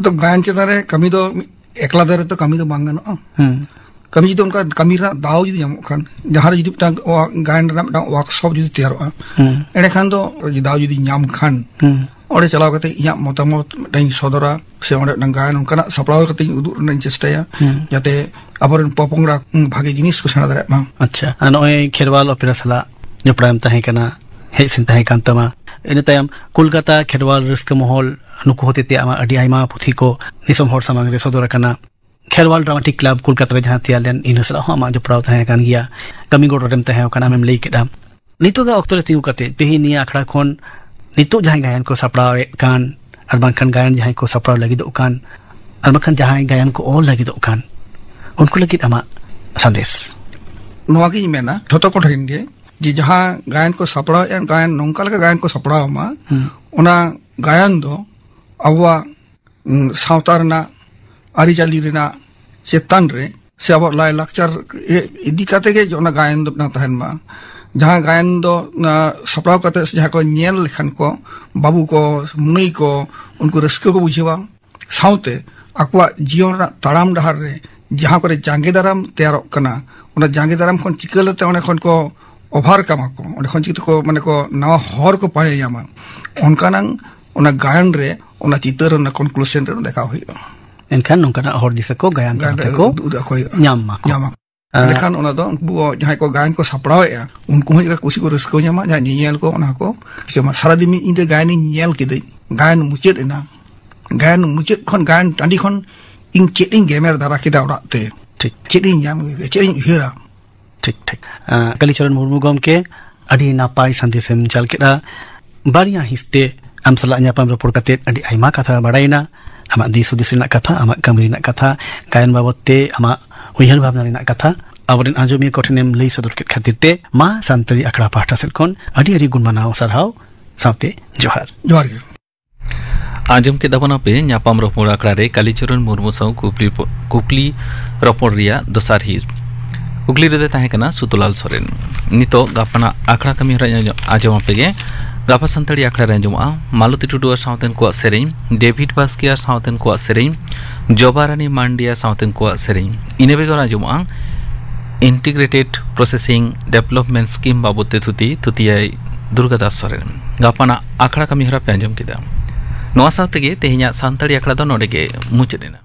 ᱛᱚ ᱜᱟᱭᱟᱱ ᱪᱮᱛᱟᱱ ᱨᱮ ᱠᱟᱹᱢᱤ ᱫᱚ ᱢᱤᱫ ᱮᱠᱞᱟ ᱫᱟᱨᱮ ᱛᱚ ᱠᱟᱹᱢᱤ ᱫᱚ ᱵᱟᱝ ᱜᱟᱱᱚᱜᱼᱟ᱾ ᱦᱩᱸ᱾ ᱠᱟᱹᱢᱤ ᱡᱩᱫᱤ ᱚᱱᱠᱟ ᱠᱟᱹᱢᱤ ᱨᱮᱱᱟᱜ ᱫᱟᱣ ᱡᱩᱫᱤ ᱧᱟᱢᱚᱜ ᱠᱷᱟᱱ, ᱡᱟᱦᱟᱸ ᱨᱮ ᱡᱩᱫᱤ ᱢᱤᱫᱴᱟᱝ ᱣᱟ-, ᱜᱟᱭᱟᱱ ᱨᱮᱱᱟᱜ ᱢᱤᱫᱴᱟᱝ workshop ᱡᱩᱫᱤ ᱛᱮᱭᱟᱨᱚᱜᱼᱟ, ᱦᱩᱸ᱾ ᱮᱸᱰᱮᱠᱷᱟᱱ ᱫᱚ ᱫᱟᱣ ᱡᱩᱫᱤ ᱧᱟᱢ ᱠᱷᱟᱱ, ᱦᱩᱸ᱾ ᱚᱸᱰᱮ ᱪᱟᱞᱟᱣ ᱠᱟᱛᱮ ᱤᱧᱟᱹᱜ ᱢᱚᱛᱟᱢᱚᱛ ᱢᱤᱫᱴᱟᱝ ᱤᱧ ᱥᱚᱫᱚᱨᱟ, ᱥᱮ ᱚᱸᱰᱮ ᱢᱤᱫᱴᱟᱝ ᱜᱟᱭᱟᱱ ᱚᱱᱠᱟᱱᱟᱜ ᱥᱟᱯᱲᱟᱣ ᱠᱟᱛᱮ ᱤᱧ ᱩᱫᱩᱜ ᱨᱮᱱᱟᱜ ᱤᱧ ᱪᱮᱥᱴᱟᱭᱟ, ᱦᱩᱸ᱾ ᱡᱟᱛᱮ ᱟᱵᱚᱨᱮᱱ ᱯᱚᱯᱚᱝᱲᱟ, ᱦᱩᱸ, ᱵᱷᱟᱜᱮ ᱡᱤᱱᱤᱥ ᱠᱚ ᱥᱮᱬᱟ ᱫᱟᱲᱮᱭᱟᱜ ᱢᱟ᱾ ᱟᱪᱪᱷᱟ, ᱟᱨ ᱱᱚᱜᱼᱚᱭ ᱠᱷᱮᱨᱣᱟᱞ ᱚᱯᱮᱨᱟ ᱥᱟᱞᱟᱜ ᱡᱚᱯᱲᱟᱣ ᱮᱢ ᱛᱟᱦᱮᱸ ᱠᱟᱱᱟ, ᱦᱮᱡ ᱥᱮᱱ ᱛᱟᱦᱮᱸ ᱠᱟᱱ ᱛᱟᱢᱟ, ᱤᱱᱟᱹ ᱛᱟᱭᱚᱢ ᱠᱳᱞᱠᱟᱛᱟ ᱠᱷᱮᱨᱣᱟᱞ ᱨᱟᱹᱥᱠᱟᱹ ᱢᱚᱦᱚᱞ, ᱱᱩᱠᱩ ᱦᱚᱛᱮᱛᱮ ᱟᱢᱟᱜ ᱟᱹᱰᱤ ᱟᱭᱢᱟ ᱯᱩᱛᱷᱤ ᱠᱚ ᱫᱤᱥᱚᱢ ᱦᱚᱲ ᱥᱟᱢᱟᱝ ᱨᱮ ᱥᱚᱫᱚᱨ ᱟᱠᱟᱱᱟ᱾ ᱠᱷᱮᱨᱣᱟᱞ ᱰᱨᱟᱢᱟᱴᱤᱠ ᱠᱞᱟᱵᱽ ᱠᱳᱞᱠᱟᱛᱟ ᱨᱮ ᱡᱟᱦᱟᱸ ᱛᱮᱭᱟᱨ ᱞᱮᱱ, ᱤᱱᱟᱹ ᱥᱟᱞᱟᱜ ᱦᱚᱸ ᱟᱢᱟᱜ ᱡᱚᱯᱲᱟᱣ ᱛᱟᱦᱮᱸ ᱠᱟᱱ ᱜᱮᱭᱟ, ᱠᱟᱹᱢᱤ ᱜᱚᱲᱚ ᱨᱮᱢ ᱛᱟᱦᱮᱸ ᱠᱟᱱᱟ, ᱟᱢᱮᱢ ᱞᱟᱹᱭ ᱠᱮᱫᱟ᱾ ᱱᱤᱛᱚᱜᱟᱜ ᱚᱠᱛᱚ ᱨᱮ ᱛᱤᱸᱜᱩ ᱠᱟᱛᱮ, ᱛᱮᱦᱮᱧ ᱱᱤᱭᱟᱹ ᱟᱠᱷᱲᱟ ᱠᱷᱚᱱ ᱱᱤᱛᱚᱜ ᱡᱟᱦᱟᱸᱭ ᱜᱟᱭᱟᱱ ᱠᱚ ᱥᱟᱯᱲᱟᱣᱮᱫ ᱠᱟᱱ, ᱟᱨ ᱵᱟᱝᱠᱷᱟᱱ ᱜᱟᱭᱟᱱ ᱡᱟᱦᱟᱸᱭ ᱠᱚ ᱥᱟᱯᱲᱟᱣ ᱞᱟᱹᱜᱤᱫᱚᱜ ᱠᱟᱱ, ᱟᱨ ᱵᱟᱝᱠᱷᱟᱱ ᱡᱟᱦᱟᱸᱭ ᱜᱟᱭᱟᱱ ᱠᱚ ᱚᱞ ᱞᱟᱹᱜᱤᱫᱚᱜ ᱠᱟᱱ, ᱩᱱᱠᱩ ᱞᱟᱹᱜᱤᱫ ᱟᱢᱟᱜ ᱥᱟᱸᱫᱮᱥ? ᱱᱚᱣᱟᱜᱤᱧ ᱢᱮᱱᱟ ᱡᱷᱚᱛᱚ ᱠᱚ ᱴᱷᱮᱱ ᱜᱮ, ᱡᱮ ᱡᱟᱦᱟᱸ ᱜᱟᱭᱟᱱ ᱠᱚ ᱥᱟᱯᱲᱟᱣᱮᱫᱼᱟ, ᱜᱟᱭᱟᱱ ᱱᱚᱝᱠᱟ ᱞᱮᱠᱟ ᱜᱟᱭᱟᱱ ᱠᱚ ᱥᱟᱯᱲᱟᱣ ᱢᱟ, ᱦᱩᱸ᱾ ᱚᱱᱟ ᱜᱟᱭᱟᱱ ᱫᱚ ᱟᱵᱚᱣᱟᱜ, ᱩᱸ, ᱥᱟᱶᱛᱟ ᱨᱮᱱᱟᱜ, ᱟᱹᱨᱤᱪᱟᱹᱞᱤ ᱨᱮᱱᱟᱜ ᱪᱮᱛᱟᱱ ᱨᱮ, ᱥᱮ ᱟᱵᱚᱣᱟᱜ ᱞᱟᱭᱼᱞᱟᱠᱪᱟᱨ ᱤᱫᱤ ᱠᱟᱛᱮ ᱜᱮ ᱚᱱᱟ ᱜᱟᱭᱟᱱ ᱫᱚ ᱢᱤᱫᱴᱟᱝ ᱛᱟᱦᱮᱱ ᱢᱟ᱾ ᱡᱟᱦᱟᱸ ᱜᱟᱭᱟᱱ ᱫᱚ, ᱚᱱᱟ ᱥᱟᱯᱲᱟᱣ ᱠᱟᱛᱮ ᱥᱮ ᱡᱟᱦᱟᱸ ᱠᱚ ᱧᱮᱞ ᱞᱮᱠᱷᱟᱱ ᱠᱚ, ᱵᱟᱹᱵᱩ ᱠᱚ, ᱢᱟᱹᱭ ᱠᱚ, ᱩᱱᱠᱩ ᱨᱟᱹᱥᱠᱟᱹ ᱠᱚ ᱵᱩᱡᱷᱟᱹᱣᱟ᱾ ᱥᱟᱶᱛᱮ ᱟᱠᱚᱣᱟᱜ ᱡᱤᱭᱚᱱ ᱨᱮᱱᱟᱜ ᱛᱟᱲᱟᱢ ᱰᱟᱦᱟᱨ ᱨᱮ ᱡᱟᱦᱟᱸ ᱠᱚᱨᱮ ᱡᱟᱸᱜᱮ ᱫᱟᱨᱟᱢ ᱛᱮᱭᱟᱨᱚᱜ ᱠᱟᱱᱟ, ᱚᱱᱟ ᱡᱟᱸᱜᱮ ᱫᱟᱨᱟᱢ ᱠᱷᱚᱱ ᱪᱤᱠᱟᱹ ᱞᱮᱠᱟᱛᱮ ᱚᱸᱰᱮ ᱠᱷᱚᱱ ᱠᱚ overcome ᱟᱠᱚ, ᱚᱸᱰᱮ ᱠᱷᱚᱱ ᱪᱤᱠᱟᱹᱛᱮ ᱠᱚ, ᱢᱟᱱᱮ ᱠᱚ, ᱱᱟᱣᱟ ᱦᱚᱨ ᱠᱚ ᱯᱟᱸᱡᱟ ᱧᱟᱢᱟ, ᱚᱱᱠᱟᱱᱟᱝ ᱚᱱᱟ ᱜᱟᱭᱟᱱ ᱨᱮ, ᱚᱱᱟ ᱪᱤᱛᱟᱹᱨ, ᱚᱱᱟ ᱠᱚᱱᱠᱞᱩᱥᱚᱱ ᱨᱮ ᱫᱮᱠᱷᱟᱣ ᱦᱩᱭᱩᱜᱼᱟ᱾ ᱮᱱᱠᱷᱟᱱ ᱱᱚᱝᱠᱟᱱᱟᱜ ᱦᱚᱲ ᱫᱤᱥᱟᱹ ᱠᱚ ᱜᱟᱭᱟᱱ ᱜᱟᱭᱟᱱ ᱛᱟᱞᱟ ᱨᱮ ᱛᱮᱠᱚ ᱩᱫᱩᱜ ᱟᱠᱚ ᱦᱩᱭᱩᱜᱼᱟ᱾ ᱧᱟᱢ ᱢᱟᱠᱚ᱾ ᱧᱟᱢ ᱟᱠᱚ᱾ ᱟᱸ, ᱮᱸᱰᱮᱠᱷᱟᱱ ᱚᱱᱟ ᱫᱚ ᱩᱱᱠᱩ ᱡᱟᱦᱟᱸᱭ ᱠᱚ ᱜᱟᱭᱟᱱ ᱠᱚ ᱥᱟᱯᱲᱟᱣᱮᱫᱼᱟ, ᱩᱱᱠᱩ ᱦᱚᱸ ᱪᱮᱠᱟ ᱠᱩᱥᱤ ᱠᱚ ᱨᱟᱹᱥᱠᱟᱹ ᱧᱟᱢᱟ, ᱡᱟᱦᱟᱸ ᱧᱮᱧᱮᱞ ᱠᱚ ᱚᱱᱟ ᱠᱚ ᱪᱮᱫ ᱢᱟ, ᱥᱟᱨᱟᱫᱤᱱ ᱢᱤᱫ ᱧᱤᱫᱟᱹ ᱜᱟᱭᱟᱱᱤᱧ ᱧᱮᱞ ᱠᱤᱫᱟᱹᱧ, ᱜᱟᱭᱟᱱ ᱢᱩᱪᱟᱹᱫ ᱮᱱᱟ, ᱜᱟᱭᱟᱱ ᱢᱩᱪᱟᱹᱫ ᱠᱷᱚᱱ ᱜᱟᱭᱟᱱ ᱴᱟᱺᱰᱤ ᱠᱷᱚᱱ ᱤᱧ ᱪᱮᱫ ᱤᱧ ᱜᱮᱢᱮᱨ ᱫᱟᱨᱟ ᱠᱮᱫᱟ ᱚᱲᱟᱜ ᱛᱮ, ᱴᱷᱤᱠ᱾ ᱪᱮᱫ ᱤᱧ ᱧᱟᱢ ᱠᱮᱫᱟ, ᱪᱮᱫ ᱤᱧ ᱩᱭᱦᱟᱹᱨᱟ᱾ ᱴᱷᱤᱠ, ᱴᱷᱤᱠ᱾ ᱟᱸ, ᱠᱟᱞᱤᱪᱚᱨᱚᱱ ᱢᱩᱨᱢᱩ ᱜᱚᱢᱠᱮ, ᱟᱹᱰᱤ ᱱᱟᱯᱟᱭ ᱥᱟᱸᱫᱮᱥᱮᱢ ᱪᱟᱞ ᱠᱮᱫᱟ᱾ ᱵᱟᱨᱭᱟ ᱦᱤᱸᱥ ᱛᱮ ᱟᱢ ᱥᱟᱞᱟᱜ ᱧᱟᱯᱟᱢ ᱨᱚᱯᱚᱲ ᱠᱟᱛᱮ ᱟᱹᱰᱤ ᱟᱭᱢᱟ ᱠᱟᱛᱷᱟ ᱵᱟᱲᱟᱭᱮᱱᱟ᱾ ᱟᱢᱟᱜ ᱫᱤᱥ ᱦᱩᱫᱤᱥ ᱨᱮᱱᱟᱜ ᱠᱟᱛᱷᱟ, ᱟᱢᱟᱜ ᱠᱟᱹᱢᱤ ᱨᱮᱱᱟᱜ ᱠᱟᱛᱷᱟ, ᱜᱟᱭᱟᱱ ᱵᱟᱵᱚᱛ ᱛᱮ ᱟᱢᱟᱜ ᱩᱭᱦᱟᱹᱨ ᱵᱷᱟᱵᱽᱱᱟ ᱨᱮᱱᱟᱜ ᱠᱟᱛᱷᱟ ᱟᱵᱚᱨᱮᱱ ᱟᱸᱡᱚᱢᱤᱭᱟᱹ ᱠᱚᱴᱷᱮᱱᱮᱢ ᱞᱟᱹᱭ ᱥᱚᱫᱚᱨ ᱠᱮᱫ ᱠᱷᱟᱹᱛᱤᱨ ᱛᱮ ᱢᱟ ᱥᱟᱱᱛᱟᱲᱤ ᱟᱠᱷᱲᱟ ᱯᱟᱦᱴᱟ ᱥᱮᱫ ᱠᱷᱚᱱ ᱟᱹᱰᱤ ᱟᱹᱰᱤ ᱜᱩᱱ ᱢᱟᱱᱟᱣ ᱥᱟᱨᱦᱟᱣ ᱥᱟᱶᱛᱮ ᱡᱚᱦᱟᱨ᱾ ᱡᱚᱦᱟᱨ ᱜᱮ᱾ ᱟᱸᱡᱚᱢ ᱠᱮᱫᱟ ᱵᱚᱱ ᱟᱯᱮ ᱧᱟᱯᱟᱢ ᱨᱚᱯᱚᱲ ᱟᱠᱷᱲᱟ ᱨᱮ ᱠᱟᱞᱤᱪᱚᱨᱚᱱ ᱢᱩᱨᱢᱩ ᱥᱟᱶ ᱠᱩᱠᱞᱤ ᱯᱚ-, ᱠᱩᱠᱞᱤ ᱨᱚᱯᱚᱲ ᱨᱮᱭᱟᱜ ᱫᱚᱥᱟᱨ ᱦᱤᱸᱥ᱾ ᱠᱩᱠᱞᱤ ᱨᱮᱫᱚ ᱛᱟᱦᱮᱸ ᱠᱟᱱᱟ ᱥᱩᱛᱚᱞᱟᱞ ᱥᱚᱨᱮᱱ᱾ ᱱᱤᱛᱚᱜ ᱜᱟᱯᱟᱱᱟᱜ ᱟᱠᱷᱲᱟ ᱠᱟᱹᱢᱤ ᱦᱚᱨᱟ ᱟᱸᱡᱚᱢ, ᱟᱸᱡᱚᱢ ᱟᱯᱮ ᱜᱮ᱾ ᱜᱟᱯᱟ ᱥᱟᱱᱛᱟᱲᱤ ᱟᱠᱷᱲᱟ ᱨᱮ ᱟᱸᱡᱚᱢᱚᱜᱼᱟ ᱢᱟᱞᱚᱛᱤ ᱴᱩᱰᱩ ᱟᱨ ᱥᱟᱶᱛᱮᱱ ᱠᱚᱣᱟᱜ ᱥᱮᱨᱮᱧ, ᱰᱮᱵᱷᱤᱰ ᱵᱟᱥᱠᱮ ᱟᱨ ᱥᱟᱶᱛᱮᱱ ᱠᱚᱣᱟᱜ ᱥᱮᱨᱮᱧ, ᱡᱚᱵᱟ ᱨᱟᱱᱤ ᱢᱟᱱᱰᱤ ᱟᱨ ᱥᱟᱶᱛᱮᱱ ᱠᱚᱣᱟᱜ ᱥᱮᱨᱮᱧ᱾ ᱤᱱᱟᱹ ᱵᱮᱜᱚᱨ ᱟᱸᱡᱚᱢᱚᱜᱼᱟ Integrated Processing Development Scheme ᱵᱟᱵᱚᱫ ᱛᱮ ᱛᱷᱩᱛᱤ, ᱛᱷᱩᱛᱤᱭᱟᱭ ᱫᱩᱨᱜᱟ ᱫᱟᱥ ᱥᱚᱨᱮᱱ᱾ ᱜᱟᱯᱟᱱᱟᱜ ᱟᱠᱷᱲᱟ ᱠᱟᱹᱢᱤ ᱦᱚᱨᱟ ᱯᱮ ᱟᱸᱡᱚᱢ ᱠᱮᱫᱟ᱾ ᱱᱚᱣᱟ ᱥᱟᱶ ᱛᱮᱜᱮ ᱛᱮᱦᱮᱧᱟᱜ ᱥᱟᱱᱛᱟᱲᱤ ᱟᱠᱷᱲᱟ ᱫᱚ ᱱᱚᱰᱮ ᱜᱮ ᱢᱩᱪᱟᱹᱫ ᱮᱱᱟ᱾